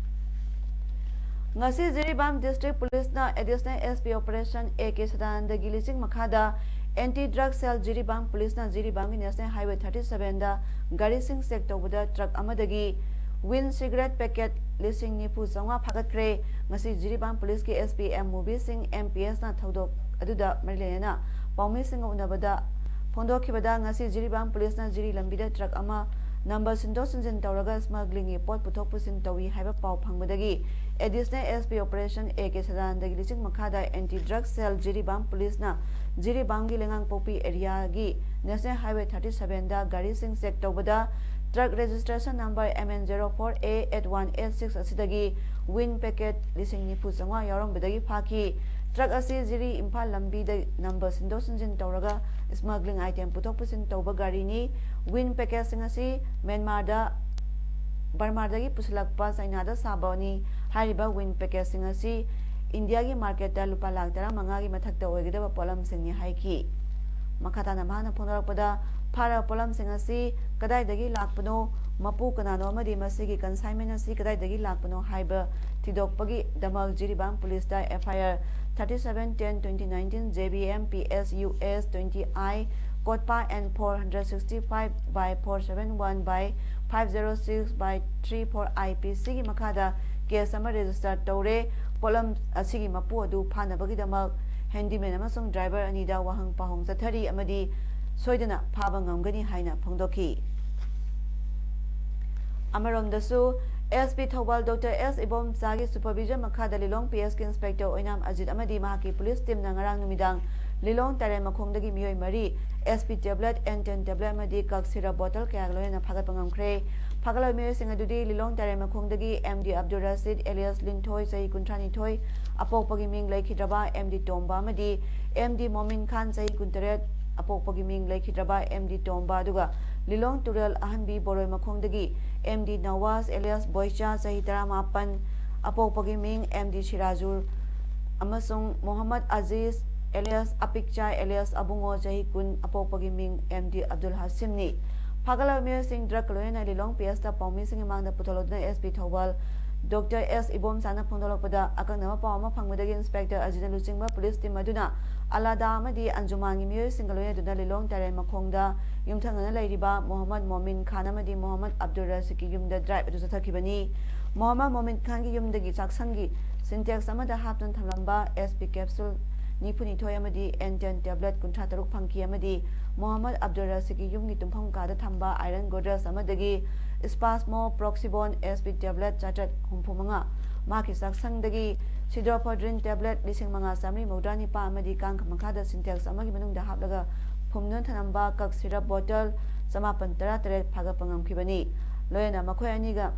ꯉꯁꯤ Jiribam district policeꯅ additional S P operation A K ꯁꯗꯥꯅꯟꯗꯒꯤ ꯂꯤꯆꯤꯡ ꯃꯈꯥꯗ anti drug cell Jiribam policeꯅ ꯖꯤꯔꯤꯕꯥꯝꯒꯤ National Highway thirty seven ꯗ ꯒꯥꯔꯤꯁꯤꯡ check ꯇꯧꯕꯗ truck ꯑꯃꯗꯒꯤ Wind cigarette packet ꯂꯤꯁꯤꯡ ꯅꯤꯐꯨ ꯆꯥꯝꯃꯉꯥ ꯐꯥꯒꯠꯈ꯭ꯔꯦ꯫ ꯉꯁꯤ ꯖꯤꯔꯤꯕꯥꯝ policeꯀꯤ S P M ꯃꯨꯕꯤ ꯁꯤꯡ M P Sꯅ ꯊꯧꯗꯣꯛ ꯑꯗꯨꯗ ꯃꯔꯤ ꯂꯩꯅꯅ ꯄꯥꯎꯃꯤꯁꯤꯡꯒ ꯎꯅꯕꯗ ꯐꯣꯡꯗꯣꯛꯈꯤꯕꯗ, ꯉꯁꯤ ꯖꯤꯔꯤꯕꯥꯝ policeꯅ ꯖꯤꯔꯤ ꯂꯝꯕꯤꯗ truck ꯑꯃ ꯅꯝꯕꯔ ꯁꯤꯟꯗꯣꯛ ꯁꯤꯟꯖꯤꯟ ꯇꯧꯔꯒ ꯁ꯭ꯃꯒ꯭ꯂꯤꯡꯒꯤ ꯄꯣꯠ ꯄꯨꯊꯣꯛ ꯄꯨꯁꯤꯟ ꯇꯧꯏ ꯍꯥꯏꯕ ꯄꯥꯎ ꯐꯪꯕꯗꯒꯤ additional S P operation A K ꯁꯗꯥꯅꯟꯗꯒꯤ ꯂꯤꯁꯤꯡ ꯃꯈꯥꯗ ꯑꯦꯟꯇꯤ ꯗ꯭ꯔꯒ ꯁꯦꯜ ꯖꯤꯔꯤꯕꯥꯝ ꯄꯨꯂꯤꯁꯅ ꯖꯤꯔꯤꯕꯥꯝꯒꯤ ꯂꯩꯉꯥꯡꯄꯣꯛꯄꯤ ꯑꯦꯔꯤꯌꯥꯒꯤ ꯅꯦꯁꯅꯦꯜ ꯍꯥꯏꯋꯦ ꯊꯥꯔꯇꯤ ꯁꯚꯦꯟꯗ ꯒꯥꯔꯤꯁꯤꯡ ꯆꯦꯛ ꯇꯧꯕꯗ truck registration number M N zero four A eight one eight six ꯑꯁꯤꯗꯒꯤ ꯋꯤꯟ ꯄꯦꯀꯦꯠ ꯂꯤꯁꯤꯡ ꯅꯤꯐꯨ ꯆꯥꯝꯃꯉꯥ ꯌꯥꯎꯔꯝꯕꯗꯒꯤ ꯐꯥꯈꯤ꯫ ꯇ꯭ꯔꯛ ꯑꯁꯤ ꯖꯤꯔꯤ ꯏꯝꯐꯥꯜ ꯂꯝꯕꯤꯗ ꯅꯝꯕꯔ ꯁꯤꯟꯗꯣꯛ ꯁꯤꯟꯖꯤꯟ ꯇꯧꯔꯒ ꯁ꯭ꯃꯒ꯭ꯂꯤꯡ ꯑꯥꯏꯇꯦꯝ ꯄꯨꯊꯣꯛ ꯄꯨꯁꯤꯟ ꯇꯧꯕ ꯒꯥꯔꯤꯅꯤ꯫ ꯋꯤꯟ ꯄꯦꯀꯦꯠꯁꯤꯡ ꯑꯁꯤ ꯃ꯭ꯌꯥꯟꯃꯥꯔꯗ, ꯕꯔꯃꯥꯗꯒꯤ ꯄꯨꯁꯤꯜꯂꯛꯄ ꯆꯥꯏꯅꯥꯗ ꯁꯥꯕꯅꯤ꯫ ꯍꯥꯏꯔꯤꯕ ꯋꯤꯟ ꯄꯦꯀꯦꯠꯁꯤꯡ ꯑꯁꯤ ꯏꯟꯗꯤꯌꯥꯒꯤ ꯃꯥꯔꯀꯦꯠꯇ ꯂꯨꯄꯥ ꯂꯥꯈ ꯇꯔꯥꯃꯉꯥꯒꯤ ꯃꯊꯛꯇ ꯑꯣꯏꯒꯗꯕ ꯄꯣꯠꯂꯝꯁꯤꯡꯅꯤ ꯍꯥꯏꯈꯤ꯫ ꯃꯈꯥ ꯇꯥꯅ ꯃꯍꯥꯛꯅ ꯐꯣꯡꯗꯣꯔꯛꯄꯗ, ꯐꯥꯔꯕ ꯄꯣꯠꯂꯝꯁꯤꯡ ꯑꯁꯤ ꯀꯗꯥꯏꯗꯒꯤ ꯂꯥꯛꯄꯅꯣ, ꯃꯄꯨ ꯀꯅꯥꯅꯣ ꯑꯃꯗꯤ ꯃꯁꯤꯒꯤ ꯀꯟꯁꯥꯏꯟꯃꯦꯟ ꯑꯁꯤ ꯀꯗꯥꯏꯗꯒꯤ ꯂꯥꯛꯄꯅꯣ ꯍꯥꯏꯕ ꯊꯤꯗꯣꯛꯄꯒꯤꯗꯃꯛ Jiribam ꯄꯨꯂꯤꯁꯇ F I R thirty seven ten twenty nineteen J B M P S U S twenty I, CODPA N four hundred sixty five by four seven one by five zero six by three four I P C ꯒꯤ ꯃꯈꯥꯗ case ꯑꯃ register ꯇꯧꯔꯦ꯫ ꯄꯣꯠꯂꯝ ꯑꯁꯤꯒꯤ ꯃꯄꯨ ꯑꯗꯨ ꯐꯥꯅꯕꯒꯤꯗꯃꯛ handyman ꯑꯃꯁꯨꯡ driver ꯑꯅꯤꯗ ꯋꯥꯍꯪ ꯄꯥꯎꯍꯪ ꯆꯠꯊꯔꯤ ꯑꯃꯗꯤ ꯁꯣꯏꯗꯅ ꯐꯥꯕ ꯉꯝꯒꯅꯤ ꯍꯥꯏꯅ ꯐꯣꯡꯗꯣꯛꯈꯤ꯫ ꯑꯃꯔꯣꯝꯗꯁꯨ, ꯑꯦꯁ ꯄꯤ ꯊꯧꯕꯥꯜ ꯗꯣꯛꯇꯔ ꯑꯦꯁ ꯏꯕꯣꯝꯆꯥꯒꯤ ꯁꯨꯄꯔꯚꯤꯖꯟ ꯃꯈꯥꯗ ꯂꯤꯂꯣꯡ ꯄꯤ ꯑꯦꯁꯀꯤ ꯏꯟꯁꯄꯦꯛꯇꯔ ꯑꯣꯏꯅꯥꯝ ꯑꯖꯤꯠ ꯑꯃꯗꯤ ꯃꯍꯥꯛꯀꯤ ꯄꯨꯂꯤꯁ ꯇꯤꯝꯅ ꯉꯔꯥꯡ ꯅꯨꯃꯤꯗꯥꯡ ꯂꯤꯂꯣꯡ ꯇꯔꯦꯠꯃꯈꯣꯡꯗꯒꯤ ꯃꯤꯑꯣꯏ ꯃꯔꯤ S P tablet, N ten tablet ꯑꯃꯗꯤ ꯀꯛ ꯁꯤꯔꯞ ꯕꯣꯇꯜ ꯀꯌꯥꯒ ꯂꯣꯏꯅꯅ ꯐꯥꯒꯠꯄ ꯉꯝꯈ꯭ꯔꯦ꯫ ꯐꯥꯒꯠꯂꯕ ꯃꯤꯑꯣꯏꯁꯤꯡ ꯑꯗꯨꯗꯤ ꯂꯤꯂꯣꯡ ꯇꯔꯦꯠꯃꯈꯣꯡꯗꯒꯤ ꯑꯦꯝ ꯗꯤ ꯑꯕꯗꯨꯜ ꯔꯁꯤꯗ ꯑꯦꯂꯤꯌꯥꯁ ꯂꯤꯟꯊꯣꯏ, ꯆꯍꯤ ꯀꯨꯟꯊ꯭ꯔꯥꯅꯤꯊꯣꯏ, ꯑꯄꯣꯛꯄꯒꯤ ꯃꯤꯡ ꯂꯩꯈꯤꯗ꯭ꯔꯕ ꯑꯦꯝ ꯗꯤ ꯇꯣꯝꯕ ꯑꯃꯗꯤ ꯑꯦꯝ ꯗꯤ ꯃꯣꯃꯤꯟ ꯈꯥꯟ, ꯆꯍꯤ ꯀꯨꯟꯇꯔꯦꯠ, ꯑꯄꯣꯛꯄꯒꯤ ꯃꯤꯡ ꯂꯩꯈꯤꯗ꯭ꯔꯕ ꯑꯦꯝ ꯗꯤ ꯇꯣꯝꯕ, ꯑꯗꯨꯒ ꯂꯤꯂꯣꯡ ꯇꯨꯔꯦꯜ ꯑꯍꯟꯕꯤ ꯕꯣꯔꯣꯏꯃꯈꯣꯡꯗꯒꯤ ꯑꯦꯝ ꯗꯤ ꯅꯋꯥꯖ ꯑꯦꯂꯤꯌꯥꯁ ꯕꯣꯏꯆꯥ, ꯆꯍꯤ ꯇꯔꯥꯃꯥꯄꯟ, ꯑꯄꯣꯛꯄꯒꯤ ꯃꯤꯡ ꯑꯦꯝ ꯗꯤ ꯁꯤꯔꯥꯖꯨꯔ, ꯑꯃꯁꯨꯡ ꯃꯣꯍꯝꯃꯗ ꯑꯖꯤꯖ ꯑꯦꯂꯤꯌꯥꯁ ꯑꯄꯤꯛꯆꯥ ꯑꯦꯂꯤꯌꯥꯁ ꯑꯕꯨꯡꯉꯣ, ꯆꯍꯤ ꯀꯨꯟ, ꯑꯄꯣꯛꯄꯒꯤ ꯃꯤꯡ ꯑꯦꯝ ꯗꯤ ꯑꯕꯗꯨꯜ ꯍꯥꯁꯤꯝꯅꯤ꯫ ꯐꯥꯒꯠꯂꯕ ꯃꯤꯑꯣꯏꯁꯤꯡ ꯗ꯭ꯔꯒꯀ ꯂꯣꯏꯅꯅ ꯂꯤꯂꯣꯡ ꯄꯤ ꯑꯦꯁꯇ ꯄꯥꯎꯃꯤꯁꯤꯡꯒꯤ ꯃꯥꯡꯗ ꯄꯨꯊꯣꯛꯂꯗꯨꯅ ꯑꯦꯁ ꯄꯤ ꯊꯧꯕꯥꯜ ꯗꯣꯛꯇꯔ ꯑꯦꯁ ꯏꯕꯣꯝꯆꯥꯅ ꯐꯣꯡꯗꯣꯛꯂꯛꯄꯗ, ꯑꯀꯛꯅꯕ ꯄꯥꯎ ꯑꯃ ꯐꯪꯕꯗꯒꯤ ꯏꯟꯁꯄꯦꯛꯇꯔ ꯑꯖꯤꯠꯅ ꯂꯨꯆꯤꯡꯕ ꯄꯨꯂꯤꯁ ꯇꯤꯝ ꯑꯗꯨꯅ ꯑꯂꯥꯗꯥ ꯑꯃꯗꯤ ꯑꯟꯖꯨꯃꯥꯟꯒꯤ ꯃꯤꯑꯣꯏꯁꯤꯡꯒ ꯂꯣꯏꯅꯗꯨꯅ ꯂꯤꯂꯣꯡ ꯇꯔꯦꯠꯃꯈꯣꯡꯗ ꯌꯨꯝꯊꯪꯅꯅ ꯂꯩꯔꯤꯕ ꯃꯣꯍꯝꯃꯗ ꯃꯣꯃꯤꯟ ꯈꯥꯟ ꯑꯃꯗꯤ ꯃꯣꯍꯝꯃꯗ ꯑꯕꯗꯨꯜ ꯔꯁꯤꯗꯀꯤ ꯌꯨꯝꯗ ꯗ꯭ꯔꯥꯏꯚ ꯑꯗꯨ ꯆꯠꯊꯈꯤꯕꯅꯤ꯫ ꯃꯣꯍꯝꯃꯗ ꯃꯣꯃꯤꯟ ꯈꯥꯟꯒꯤ ꯌꯨꯝꯗꯒꯤ ꯆꯥꯛꯁꯪꯒꯤ ꯁꯤꯟꯇꯦꯛꯁ ꯑꯃꯗ ꯍꯥꯞꯇꯨꯅ ꯊꯝꯂꯝꯕ ꯑꯦꯁ ꯄꯤ ꯀꯦꯞꯁꯨꯜ ꯅꯤꯐꯨꯅꯤꯊꯣꯏ ꯑꯃꯗꯤ ꯑꯦꯟꯇꯦꯟ ꯇꯦꯕ꯭ꯂꯦꯠ ꯀꯨꯟꯊ꯭ꯔꯥ ꯇꯔꯨꯛ ꯐꯪꯈꯤ ꯑꯃꯗꯤ ꯃꯣꯍꯝꯃꯗ ꯑꯕꯗꯨꯜ ꯔꯁꯤꯗꯀꯤ ꯌꯨꯝꯒꯤ ꯇꯨꯝꯐꯝ ꯀꯥꯗ ꯊꯝꯕ ꯑꯥꯏꯔꯟ ꯒꯣꯗ꯭ꯔꯦꯖ ꯑꯃꯗꯒꯤ ꯁ꯭ꯄꯥꯁꯃꯣ ꯄ꯭ꯔꯣꯛꯁꯤꯕꯣꯟ ꯑꯦꯁ ꯄꯤ ꯇꯦꯕ꯭ꯂꯦꯠ ꯆꯥꯇ꯭ꯔꯦꯠ ꯍꯨꯝꯐꯨ ꯃꯉꯥ, ꯃꯍꯥꯛꯀꯤ ꯆꯥꯛꯁꯪꯗꯒꯤ ꯁꯤꯗꯣꯐꯣꯗ꯭ꯔꯤꯟ ꯇꯦꯕ꯭ꯂꯦꯠ ꯂꯤꯁꯤꯡ ꯃꯉꯥ ꯆꯥꯃꯔꯤ ꯃꯧꯗ꯭ꯔꯥ ꯅꯤꯄꯥꯟ ꯑꯃꯗꯤ ꯀꯥꯡꯈ ꯃꯈꯥꯗ ꯁꯤꯟꯇꯦꯛꯁ ꯑꯃꯒꯤ ꯃꯅꯨꯡꯗ ꯍꯥꯞꯂꯒ ꯐꯨꯝꯗꯨꯅ ꯊꯝꯂꯝꯕ ꯀꯛ ꯁꯤꯔꯞ ꯕꯣꯇꯜ ꯆꯃꯥꯄꯟ ꯇꯔꯥ ꯇꯔꯦꯠ ꯐꯥꯒꯠꯄ ꯉꯝꯈꯤꯕꯅꯤ꯫ ꯂꯣꯏꯅꯅ ꯃꯈꯣꯏ ꯑꯅꯤꯒ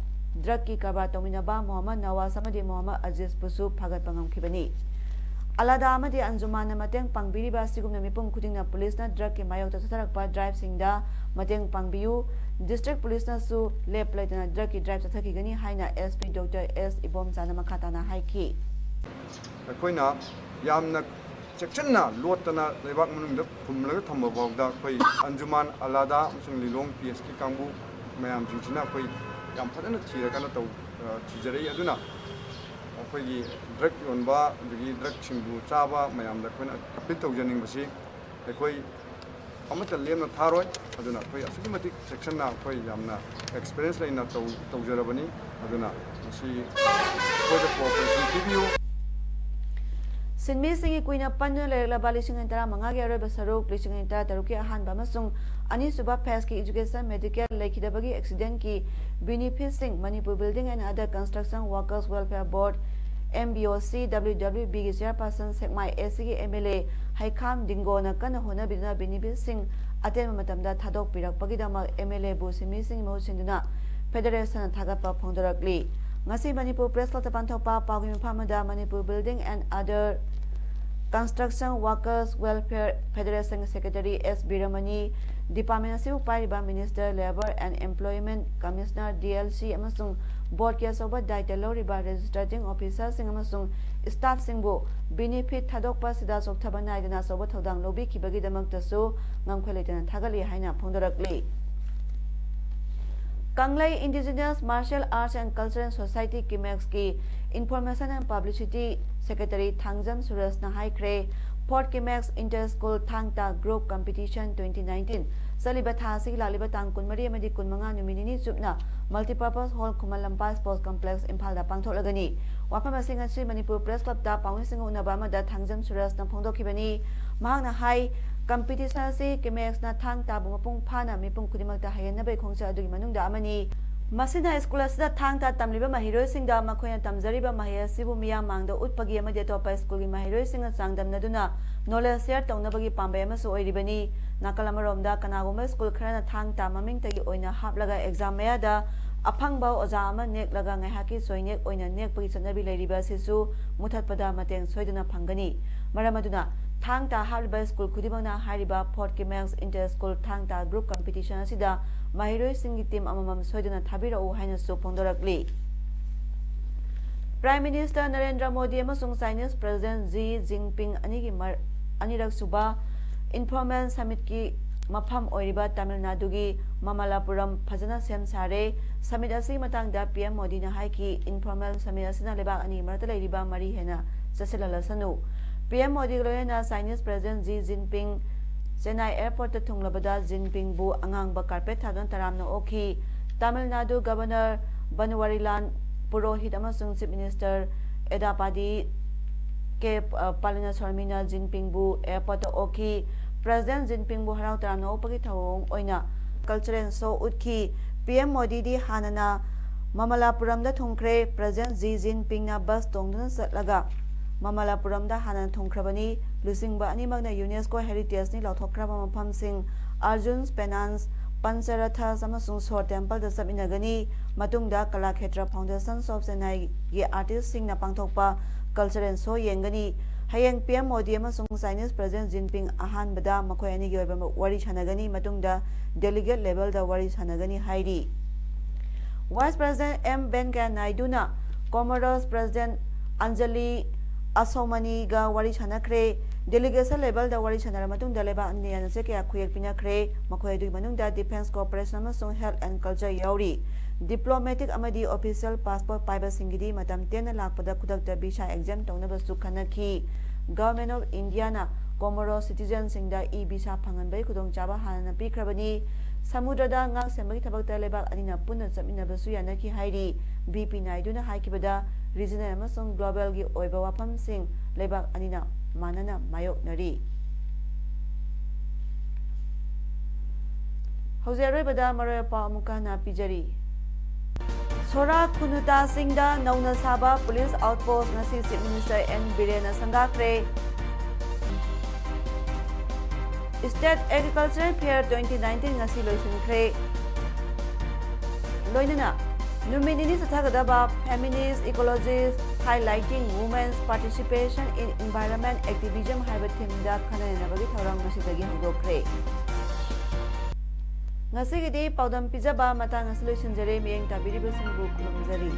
ꯗ꯭ꯔꯒꯀꯤ ꯀꯔꯕꯥꯔ ꯇꯧꯃꯤꯟꯅꯕ ꯃꯣꯍꯝꯃꯗ ꯅꯋꯥꯖ ꯑꯃꯗꯤ ꯃꯣꯍꯝꯃꯗ ꯑꯖꯤꯖꯄꯨꯁꯨ ꯐꯥꯒꯠꯄ ꯉꯝꯈꯤꯕꯅꯤ꯫ ꯑꯂꯥꯗꯥ ꯑꯃꯗꯤ ꯑꯟꯖꯨꯃꯥꯟꯅ ꯃꯇꯦꯡ ꯄꯥꯡꯕꯤꯔꯤꯕ ꯑꯁꯤꯒꯨꯝꯅ ꯃꯤꯄꯨꯝ ꯈꯨꯗꯤꯡꯅ ꯄꯨꯂꯤꯁꯅ ꯗ꯭ꯔꯒꯀꯤ ꯃꯥꯌꯣꯛꯇ ꯆꯠꯊꯔꯛꯄ ꯗ꯭ꯔꯥꯏꯚꯁꯤꯡꯗ ꯃꯇꯦꯡ ꯄꯥꯡꯕꯤꯌꯨ꯫ ꯗꯤꯁꯇ꯭ꯔꯤꯛ ꯄꯨꯂꯤꯁꯅꯁꯨ ꯂꯦꯞꯄ ꯂꯩꯇꯅ ꯗ꯭ꯔꯒꯀꯤ ꯗ꯭ꯔꯥꯏꯚ ꯆꯠꯊꯈꯤꯒꯅꯤ ꯍꯥꯏꯅ ꯑꯦꯁ ꯄꯤ ꯗꯣꯛꯇꯔ ꯑꯦꯁ ꯏꯕꯣꯝꯆꯥꯅ ꯃꯈꯥ ꯇꯥꯅ ꯍꯥꯏꯈꯤ꯫ ꯑꯩꯈꯣꯏꯅ ꯌꯥꯝꯅ ꯆꯦꯛꯁꯤꯟꯅ ꯂꯣꯠꯇꯅ ꯂꯩꯕꯥꯛ ꯃꯅꯨꯡꯗ ꯐꯨꯝꯂꯒ ꯊꯝꯕ ꯐꯥꯎꯗ ꯑꯩꯈꯣꯏ ꯑꯟꯖꯨꯃꯥꯟ ꯑꯂꯥꯗꯥ ꯑꯃꯁꯨꯡ ꯂꯤꯂꯣꯡ ꯄꯤ ꯑꯦꯁꯀꯤ ꯀꯥꯡꯕꯨ ꯃꯌꯥꯝꯁꯤꯡꯁꯤꯅ ꯑꯩꯈꯣꯏ ꯌꯥꯝ ꯐꯖꯅ ꯊꯤꯔꯀꯥꯟꯗ ꯇꯧ-, ꯑ, ꯊꯤꯖꯔꯛꯏ꯫ ꯑꯗꯨꯅ ꯑꯩꯈꯣꯏꯒꯤ ꯗ꯭ꯔꯒ ꯌꯣꯟꯕ ꯑꯗꯒꯤ ꯗ꯭ꯔꯒꯁꯤꯡꯕꯨ ꯆꯥꯕ ꯃꯌꯥꯝꯗ ꯑꯩꯈꯣꯏꯅ ꯑꯄꯤꯜ ꯇꯧꯖꯅꯤꯡꯕꯁꯤ ꯑꯩꯈꯣꯏ ꯑꯃꯠꯇ ꯂꯦꯝꯅ ꯊꯥꯔꯣꯏ꯫ ꯑꯗꯨꯅ ꯑꯩꯈꯣꯏ ꯑꯁꯨꯛꯀꯤ ꯃꯇꯤꯛ ꯆꯦꯛꯁꯤꯟꯅ ꯑꯩꯈꯣꯏ ꯌꯥꯝꯅ ꯑꯦꯛꯁꯄꯤꯔꯤꯌꯦꯟꯁ ꯂꯩꯅ ꯇꯧ-, ꯇꯧꯖꯔꯕꯅꯤ꯫ ꯑꯗꯨꯅ ꯃꯁꯤ ꯑꯩꯈꯣꯏꯗ ꯀꯣꯑꯣꯄꯔꯦꯁꯟ ꯄꯤꯕꯤꯌꯨ꯫ ꯁꯤꯟꯃꯤꯁꯤꯡꯒꯤ ꯀꯨꯏꯅ ꯄꯟꯗꯨꯅ ꯂꯩꯔꯛꯂꯕ ꯂꯤꯁꯤꯡ ꯑꯅꯤ ꯇꯔꯥꯃꯉꯥꯒꯤ ꯑꯔꯣꯏꯕ ꯁꯔꯨꯛ, ꯂꯤꯁꯤꯡ ꯑꯅꯤ ꯇꯔꯥꯇꯔꯨꯛꯀꯤ ꯑꯍꯥꯟꯕ ꯑꯃꯁꯨꯡ ꯑꯅꯤꯁꯨꯕ ꯐꯦꯖꯀꯤ ꯏꯖꯨꯀꯦꯁꯟ ꯃꯦꯗꯤꯀꯦꯜ ꯂꯩꯈꯤꯗꯕꯒꯤ ꯑꯦꯛꯁꯤꯗꯦꯟꯀꯤ ꯕꯤꯅꯤꯐꯤꯠꯁꯤꯡ Manipur building and other construction workers welfare board, M B O C, W W ꯕꯤꯒꯤ ꯆꯦꯌꯔꯄꯥꯔꯁꯟ ꯁꯦꯛꯃꯥꯏ ꯑꯦꯁ ꯁꯤꯒꯤ ꯑꯦꯝ ꯑꯦꯜ ꯑꯦ ꯍꯩꯈꯥꯝ ꯗꯤꯡꯒꯣꯅ ꯀꯟꯅ ꯍꯣꯠꯅꯕꯤꯗꯨꯅ ꯕꯤꯅꯤꯐꯤꯠꯁꯤꯡ ꯑꯇꯦꯟꯕ ꯃꯇꯝꯗ ꯊꯥꯗꯣꯛꯄꯤꯔꯛꯄꯒꯤꯗꯃꯛ ꯑꯦꯝ ꯑꯦꯜ ꯑꯦꯕꯨ ꯁꯤꯟꯃꯤꯁꯤꯡꯒꯤ ꯃꯍꯨꯠ ꯁꯤꯟꯗꯨꯅ ꯐꯦꯗꯔꯦꯁꯟꯅ ꯊꯥꯒꯠꯄ ꯐꯣꯡꯗꯣꯔꯛꯂꯤ꯫ ꯉꯁꯤ ꯃꯅꯤꯄꯨꯔ ꯄ꯭ꯔꯦꯁ ꯀ꯭ꯂꯕꯇ ꯄꯥꯡꯊꯣꯛꯄ ꯄꯥꯎꯒꯤ ꯃꯤꯐꯝ ꯑꯃꯗ Manipur building and other construction workers welfare ꯐꯦꯗꯔꯦꯁꯟꯒꯤ ꯁꯦꯀ꯭ꯔꯦꯇꯔꯤ ꯑꯦꯁ ꯕꯤꯔꯃꯅꯤ, ꯗꯤꯄꯥꯔꯠꯃꯦꯟ ꯑꯁꯤꯕꯨ ꯄꯥꯏꯔꯤꯕ minister, labour and employment, commissioner, D L C ꯑꯃꯁꯨꯡ ꯕꯣꯔꯗꯀꯤ ꯑꯆꯧꯕ ꯗꯥꯌꯤꯠꯇ ꯂꯧꯔꯤꯕ ꯔꯦꯖꯤꯁꯇꯥꯔꯗꯤꯡ ꯑꯣꯐꯤꯁꯥꯔꯁꯤꯡ ꯑꯃꯁꯨꯡ ꯁ꯭ꯇꯥꯐꯁꯤꯡꯕꯨ ꯕꯤꯅꯤꯐꯤꯠ ꯊꯥꯗꯣꯛꯄ ꯑꯁꯤꯗ ꯆꯣꯛꯊꯕ ꯅꯥꯏꯗꯅ ꯑꯆꯧꯕ ꯊꯧꯗꯥꯡ ꯂꯧꯕꯤꯈꯤꯕꯒꯤꯗꯃꯛꯇꯁꯨ ꯉꯝꯈꯩ ꯂꯩꯇꯅ ꯊꯥꯒꯠꯂꯤ ꯍꯥꯏꯅ ꯐꯣꯡꯗꯣꯔꯛꯂꯤ꯫ Kanglei indigenous martial arts and cultural society, ꯀꯤꯃꯦꯛꯁꯀꯤ information and publicity secretary Thangjam ꯁꯨꯔꯖꯅ ꯍꯥꯏꯈ꯭ꯔꯦ, Fourth Kimex Inter School Thang Ta Group Competition twenty nineteen ꯆꯠꯂꯤꯕ ꯊꯥ ꯑꯁꯤꯒꯤ ꯂꯥꯛꯂꯤꯕ ꯇꯥꯡ ꯀꯨꯟꯃꯔꯤ ꯑꯃꯗꯤ ꯀꯨꯟꯃꯉꯥ ꯅꯨꯃꯤꯠ ꯅꯤꯅꯤ ꯆꯨꯞꯅ Multipurpose Hall, Khuman Lampak Sports Complex, ꯏꯝꯐꯥꯜꯗ ꯄꯥꯡꯊꯣꯛꯂꯒꯅꯤ꯫ ꯋꯥꯐꯝ ꯑꯁꯤ ꯉꯁꯤ ꯃꯅꯤꯄꯨꯔ Press Clubꯇ ꯄꯥꯎꯃꯤꯁꯤꯡꯒ ꯎꯅꯕ ꯑꯃꯗ ꯊꯥꯡꯖꯝ ꯁꯨꯔꯖꯅ ꯐꯣꯡꯗꯣꯛꯈꯤꯕꯅꯤ꯫ ꯃꯍꯥꯛꯅ ꯍꯥꯏ, competition ꯑꯁꯤ ꯀꯤꯃꯦꯛꯁꯅ ꯊꯥꯡ ꯇꯥꯕꯨ ꯃꯄꯨꯡ ꯐꯥꯅ ꯃꯤꯄꯨꯝ ꯈꯨꯗꯤꯡꯃꯛꯇ ꯍꯩꯍꯟꯅꯕꯒꯤ ꯈꯣꯡꯆꯠ ꯑꯗꯨꯒꯤ ꯃꯅꯨꯡꯗ ꯑꯃꯅꯤ꯫ ꯃꯁꯤꯅ ꯁ꯭ꯀꯨꯜ ꯑꯁꯤꯗ ꯊꯥꯡ ꯇꯥ ꯇꯝꯂꯤꯕ ꯃꯍꯩꯔꯣꯏꯁꯤꯡꯗ ꯃꯈꯣꯏꯅ ꯇꯝꯖꯔꯤꯕ ꯃꯍꯩ ꯑꯁꯤꯕꯨ ꯃꯤꯌꯥꯝ ꯃꯥꯡꯗ ꯎꯠꯄꯒꯤ ꯑꯃꯗꯤ ꯑꯇꯣꯞꯄ ꯁ꯭ꯀꯨꯜꯒꯤ ꯃꯍꯩꯔꯣꯏꯁꯤꯡꯒ ꯆꯥꯡꯗꯝꯅꯗꯨꯅ knowledge share ꯇꯧꯅꯕꯒꯤ ꯄꯥꯝꯕꯩ ꯑꯃꯁꯨ ꯑꯣꯏꯔꯤꯕꯅꯤ꯫ ꯅꯥꯀꯜ ꯑꯃꯔꯣꯝꯗ, ꯀꯅꯥꯒꯨꯝꯕ ꯁ꯭ꯀꯨꯜ ꯈꯔꯅ ꯊꯥꯡ ꯇꯥ ꯃꯃꯤꯡꯇꯒꯤ ꯑꯣꯏꯅ ꯍꯥꯞꯂꯒ exam ꯃꯌꯥꯗ ꯑꯐꯪꯕ ꯑꯣꯖꯥ ꯑꯃ ꯅꯦꯛꯂꯒ ꯉꯥꯏꯍꯥꯛꯀꯤ ꯆꯣꯏꯅꯦꯛ ꯑꯣꯏꯅ ꯅꯦꯛꯄꯒꯤ ꯆꯠꯅꯕꯤ ꯂꯩꯔꯤꯕ ꯑꯁꯤꯁꯨ ꯃꯨꯊꯠꯄꯗ ꯃꯇꯦꯡ ꯁꯣꯏꯗꯅ ꯐꯪꯒꯅꯤ꯫ ꯃꯔꯝ ꯑꯗꯨꯅ, ꯊꯥꯡ ꯇꯥ ꯍꯥꯞꯂꯤꯕ ꯁ꯭ꯀꯨꯜ ꯈꯨꯗꯤꯡꯃꯛꯅ ꯍꯥꯏꯔꯤꯕ Fourth Kimex Inter School Thang Ta Group Competition ꯑꯁꯤꯗ ꯃꯍꯩꯔꯣꯏꯁꯤꯡꯒꯤ team ꯑꯃꯃꯝ ꯁꯣꯏꯗꯅ ꯊꯥꯕꯤꯔꯛꯎ ꯍꯥꯏꯅꯁꯨ ꯐꯣꯡꯗꯣꯔꯛꯂꯤ꯫ Prime Minister ꯅꯔꯦꯟꯗ꯭ꯔ ꯃꯣꯗꯤ ꯑꯃꯁꯨꯡ Chinese President Xi Jinping ꯑꯅꯤꯒꯤ ꯃꯔ-, ꯑꯅꯤꯔꯛ ꯁꯨꯕ informal summitꯀꯤ ꯃꯐꯝ ꯑꯣꯏꯔꯤꯕ ꯇꯥꯃꯤꯜ ꯅꯥꯗꯨꯒꯤ ꯃꯃꯂꯥꯄꯨꯔꯝ ꯐꯖꯅ ꯁꯦꯝ ꯁꯥꯔꯦ꯫ Summit ꯑꯁꯤꯒꯤ ꯃꯇꯥꯡꯗ PM ꯃꯣꯗꯤꯅ ꯍꯥꯏꯈꯤ, "Informal summit ꯑꯁꯤꯅ ꯂꯩꯕꯥꯛ ꯑꯅꯤꯒꯤ ꯃꯔꯛꯇ ꯂꯩꯔꯤꯕ ꯃꯔꯤ ꯍꯦꯟꯅ ꯆꯦꯠꯁꯤꯜꯍꯜꯂꯁꯅꯨ"꯫ PM ꯃꯣꯗꯤꯒ ꯂꯣꯏꯅꯅ Chinese President Xi Jinping Chennai airportꯇ ꯊꯨꯡꯂꯕꯗ Jinpingꯕꯨ ꯑꯉꯥꯡꯕ carpet ꯊꯥꯗꯨꯅ ꯇꯔꯥꯝꯅ ꯑꯣꯛꯈꯤ꯫ ꯇꯥꯃꯤꯜ ꯅꯥꯗꯨ Governor ꯕꯟꯋꯥꯔꯤꯂꯥꯜ ꯄꯨꯔꯣꯍꯤꯠ ꯑꯃꯁꯨꯡ Chief Minister ꯑꯦꯗꯥꯄꯥꯗꯤ ꯀꯦ ꯄꯂꯅꯤꯁ꯭ꯋꯥꯃꯤꯅ Jinpingꯕꯨ airportꯇ ꯑꯣꯛꯈꯤ꯫ President Jinpingꯕꯨ ꯍꯔꯥꯎ ꯇꯔꯥꯝꯅ ꯑꯣꯛꯄꯒꯤ ꯊꯧꯑꯣꯡ ꯑꯣꯏꯅ cultural show ꯎꯠꯈꯤ꯫ PM ꯃꯣꯗꯤꯗꯤ ꯍꯥꯟꯅꯅ ꯃꯃꯂꯥꯄꯨꯔꯝꯗ ꯊꯨꯡꯈ꯭ꯔꯦ꯫ President Xi Jinpingꯅ bus ꯇꯣꯡꯗꯨꯅ ꯆꯠꯂꯒ ꯃꯃꯂꯥꯄꯨꯔꯝꯗ ꯍꯥꯟꯅ ꯊꯨꯡꯈ꯭ꯔꯕꯅꯤ꯫ ꯂꯨꯆꯤꯡꯕ ꯑꯅꯤꯃꯛꯅ UNESCO heritageꯅꯤ ꯂꯥꯎꯊꯣꯛꯈ꯭ꯔꯕ ꯃꯐꯝꯁꯤꯡ Arjun Penance, Pancharathas ꯑꯃꯁꯨꯡ Shore Templeꯗ ꯆꯠꯃꯤꯟꯅꯒꯅꯤ꯫ ꯃꯇꯨꯡꯗ Kalakshetra Foundations of Chennaiꯒꯤ artistꯁꯤꯡꯅ ꯄꯥꯡꯊꯣꯛꯄ cultural show ꯌꯦꯡꯒꯅꯤ꯫ ꯍꯌꯦꯡ PM ꯃꯣꯗꯤ ꯑꯃꯁꯨꯡ Chinese President Jinping ꯑꯍꯥꯟꯕꯗ ꯃꯈꯣꯏ ꯑꯅꯤꯒꯤ ꯑꯣꯏꯕ ꯋꯥꯔꯤ ꯁꯥꯟꯅꯒꯅꯤ, ꯃꯇꯨꯡꯗ delegate levelꯗ ꯋꯥꯔꯤ ꯁꯥꯟꯅꯒꯅꯤ ꯍꯥꯏꯔꯤ꯫ Vice President M ꯚꯦꯡꯀꯌꯥ ꯅꯥꯏꯗꯨꯅ Comoros President Anjali Assoumaniꯒ ꯋꯥꯔꯤ ꯁꯥꯟꯅꯈ꯭ꯔꯦ꯫ Delegation levelꯗ ꯋꯥꯔꯤ ꯁꯥꯟꯅꯔꯕ ꯃꯇꯨꯡꯗ ꯂꯩꯕꯥꯛ ꯑꯅꯤꯅ ꯌꯥꯅꯆꯦ ꯀꯌꯥ ꯈꯨꯌꯦꯛ ꯄꯤꯅꯈ꯭ꯔꯦ꯫ ꯃꯈꯣꯏ ꯑꯗꯨꯒꯤ ꯃꯅꯨꯡꯗ defence cooperation ꯑꯃꯁꯨꯡ health and culture ꯌꯥꯎꯔꯤ꯫ Diplomatic ꯑꯃꯗꯤ official passport ꯄꯥꯏꯕꯁꯤꯡꯒꯤꯗꯤ ꯃꯇꯝ ꯇꯦꯟꯅ ꯂꯥꯛꯄꯗ ꯈꯨꯗꯛꯇ visa exempt ꯇꯧꯅꯕꯁꯨ ꯈꯟꯅꯈꯤ꯫ Government of Indiaꯅ Comoros citizenꯁꯤꯡꯗ e visa ꯐꯪꯍꯟꯕꯒꯤ ꯈꯨꯗꯣꯡꯆꯥꯕ ꯍꯥꯟꯅꯅ ꯄꯤꯈ꯭ꯔꯕꯅꯤ꯫ ꯁꯃꯨꯗ꯭ꯔꯗ ꯉꯥ ꯁꯦꯝꯕꯒꯤ ꯊꯕꯛꯇ ꯂꯩꯕꯥꯛ ꯑꯅꯤꯅ ꯄꯨꯟꯅ ꯆꯠꯃꯤꯟꯅꯕꯁꯨ ꯌꯥꯅꯈꯤ ꯍꯥꯏꯔꯤ꯫ ꯚꯤ ꯄꯤ ꯅꯥꯏꯗꯨꯅ ꯍꯥꯏꯈꯤꯕꯗ, regional ꯑꯃꯁꯨꯡ globalꯒꯤ ꯑꯣꯏꯕ ꯋꯥꯐꯝꯁꯤꯡ ꯂꯩꯕꯥꯛ ꯑꯅꯤꯅ ꯃꯥꯟꯅꯅ ꯃꯥꯌꯣꯛꯅꯔꯤ꯫ ꯍꯧꯖꯤꯛ ꯑꯔꯣꯏꯕꯗ ꯃꯔꯨꯑꯣꯏꯕ ꯄꯥꯎ ꯑꯃꯨꯛꯀ ꯍꯟꯅ ꯄꯤꯖꯔꯤ꯫ ꯁꯣꯔꯥ ꯈꯨꯅꯨꯇꯥꯁꯤꯡꯗ ꯅꯧꯅ ꯁꯥꯕ police outpost ꯉꯁꯤ Chief Minister ꯑꯦꯟ ꯕꯤꯔꯦꯟꯅ ꯁꯪꯒꯥꯈ꯭ꯔꯦ꯫ State Agricultural Fair twenty nineteen ꯉꯁꯤ ꯂꯣꯏꯁꯤꯟꯈ꯭ꯔꯦ꯫ ꯂꯣꯏꯅꯅ ꯅꯨꯃꯤꯠ ꯅꯤꯅꯤ ꯆꯠꯊꯒꯗꯕ Feminist Ecologist Highlighting Women's Participation in Environment Activism ꯍꯥꯏꯕ themeꯗ ꯈꯟꯅ ꯅꯩꯅꯕꯒꯤ ꯊꯧꯔꯝ ꯉꯁꯤꯗꯒꯤ ꯍꯧꯗꯣꯛꯈ꯭ꯔꯦ꯫ ꯉꯁꯤꯒꯤꯗꯤ ꯄꯥꯎꯗꯝ ꯄꯤꯖꯕ ꯃꯇꯥꯡ ꯑꯁꯤ ꯂꯣꯏꯁꯤꯟꯖꯔꯦ꯫ ꯃꯤꯠꯌꯦꯡ ꯇꯥꯕꯤꯔꯤꯕꯁꯤꯡꯕꯨ ꯈꯨꯔꯨꯝꯖꯔꯤ꯫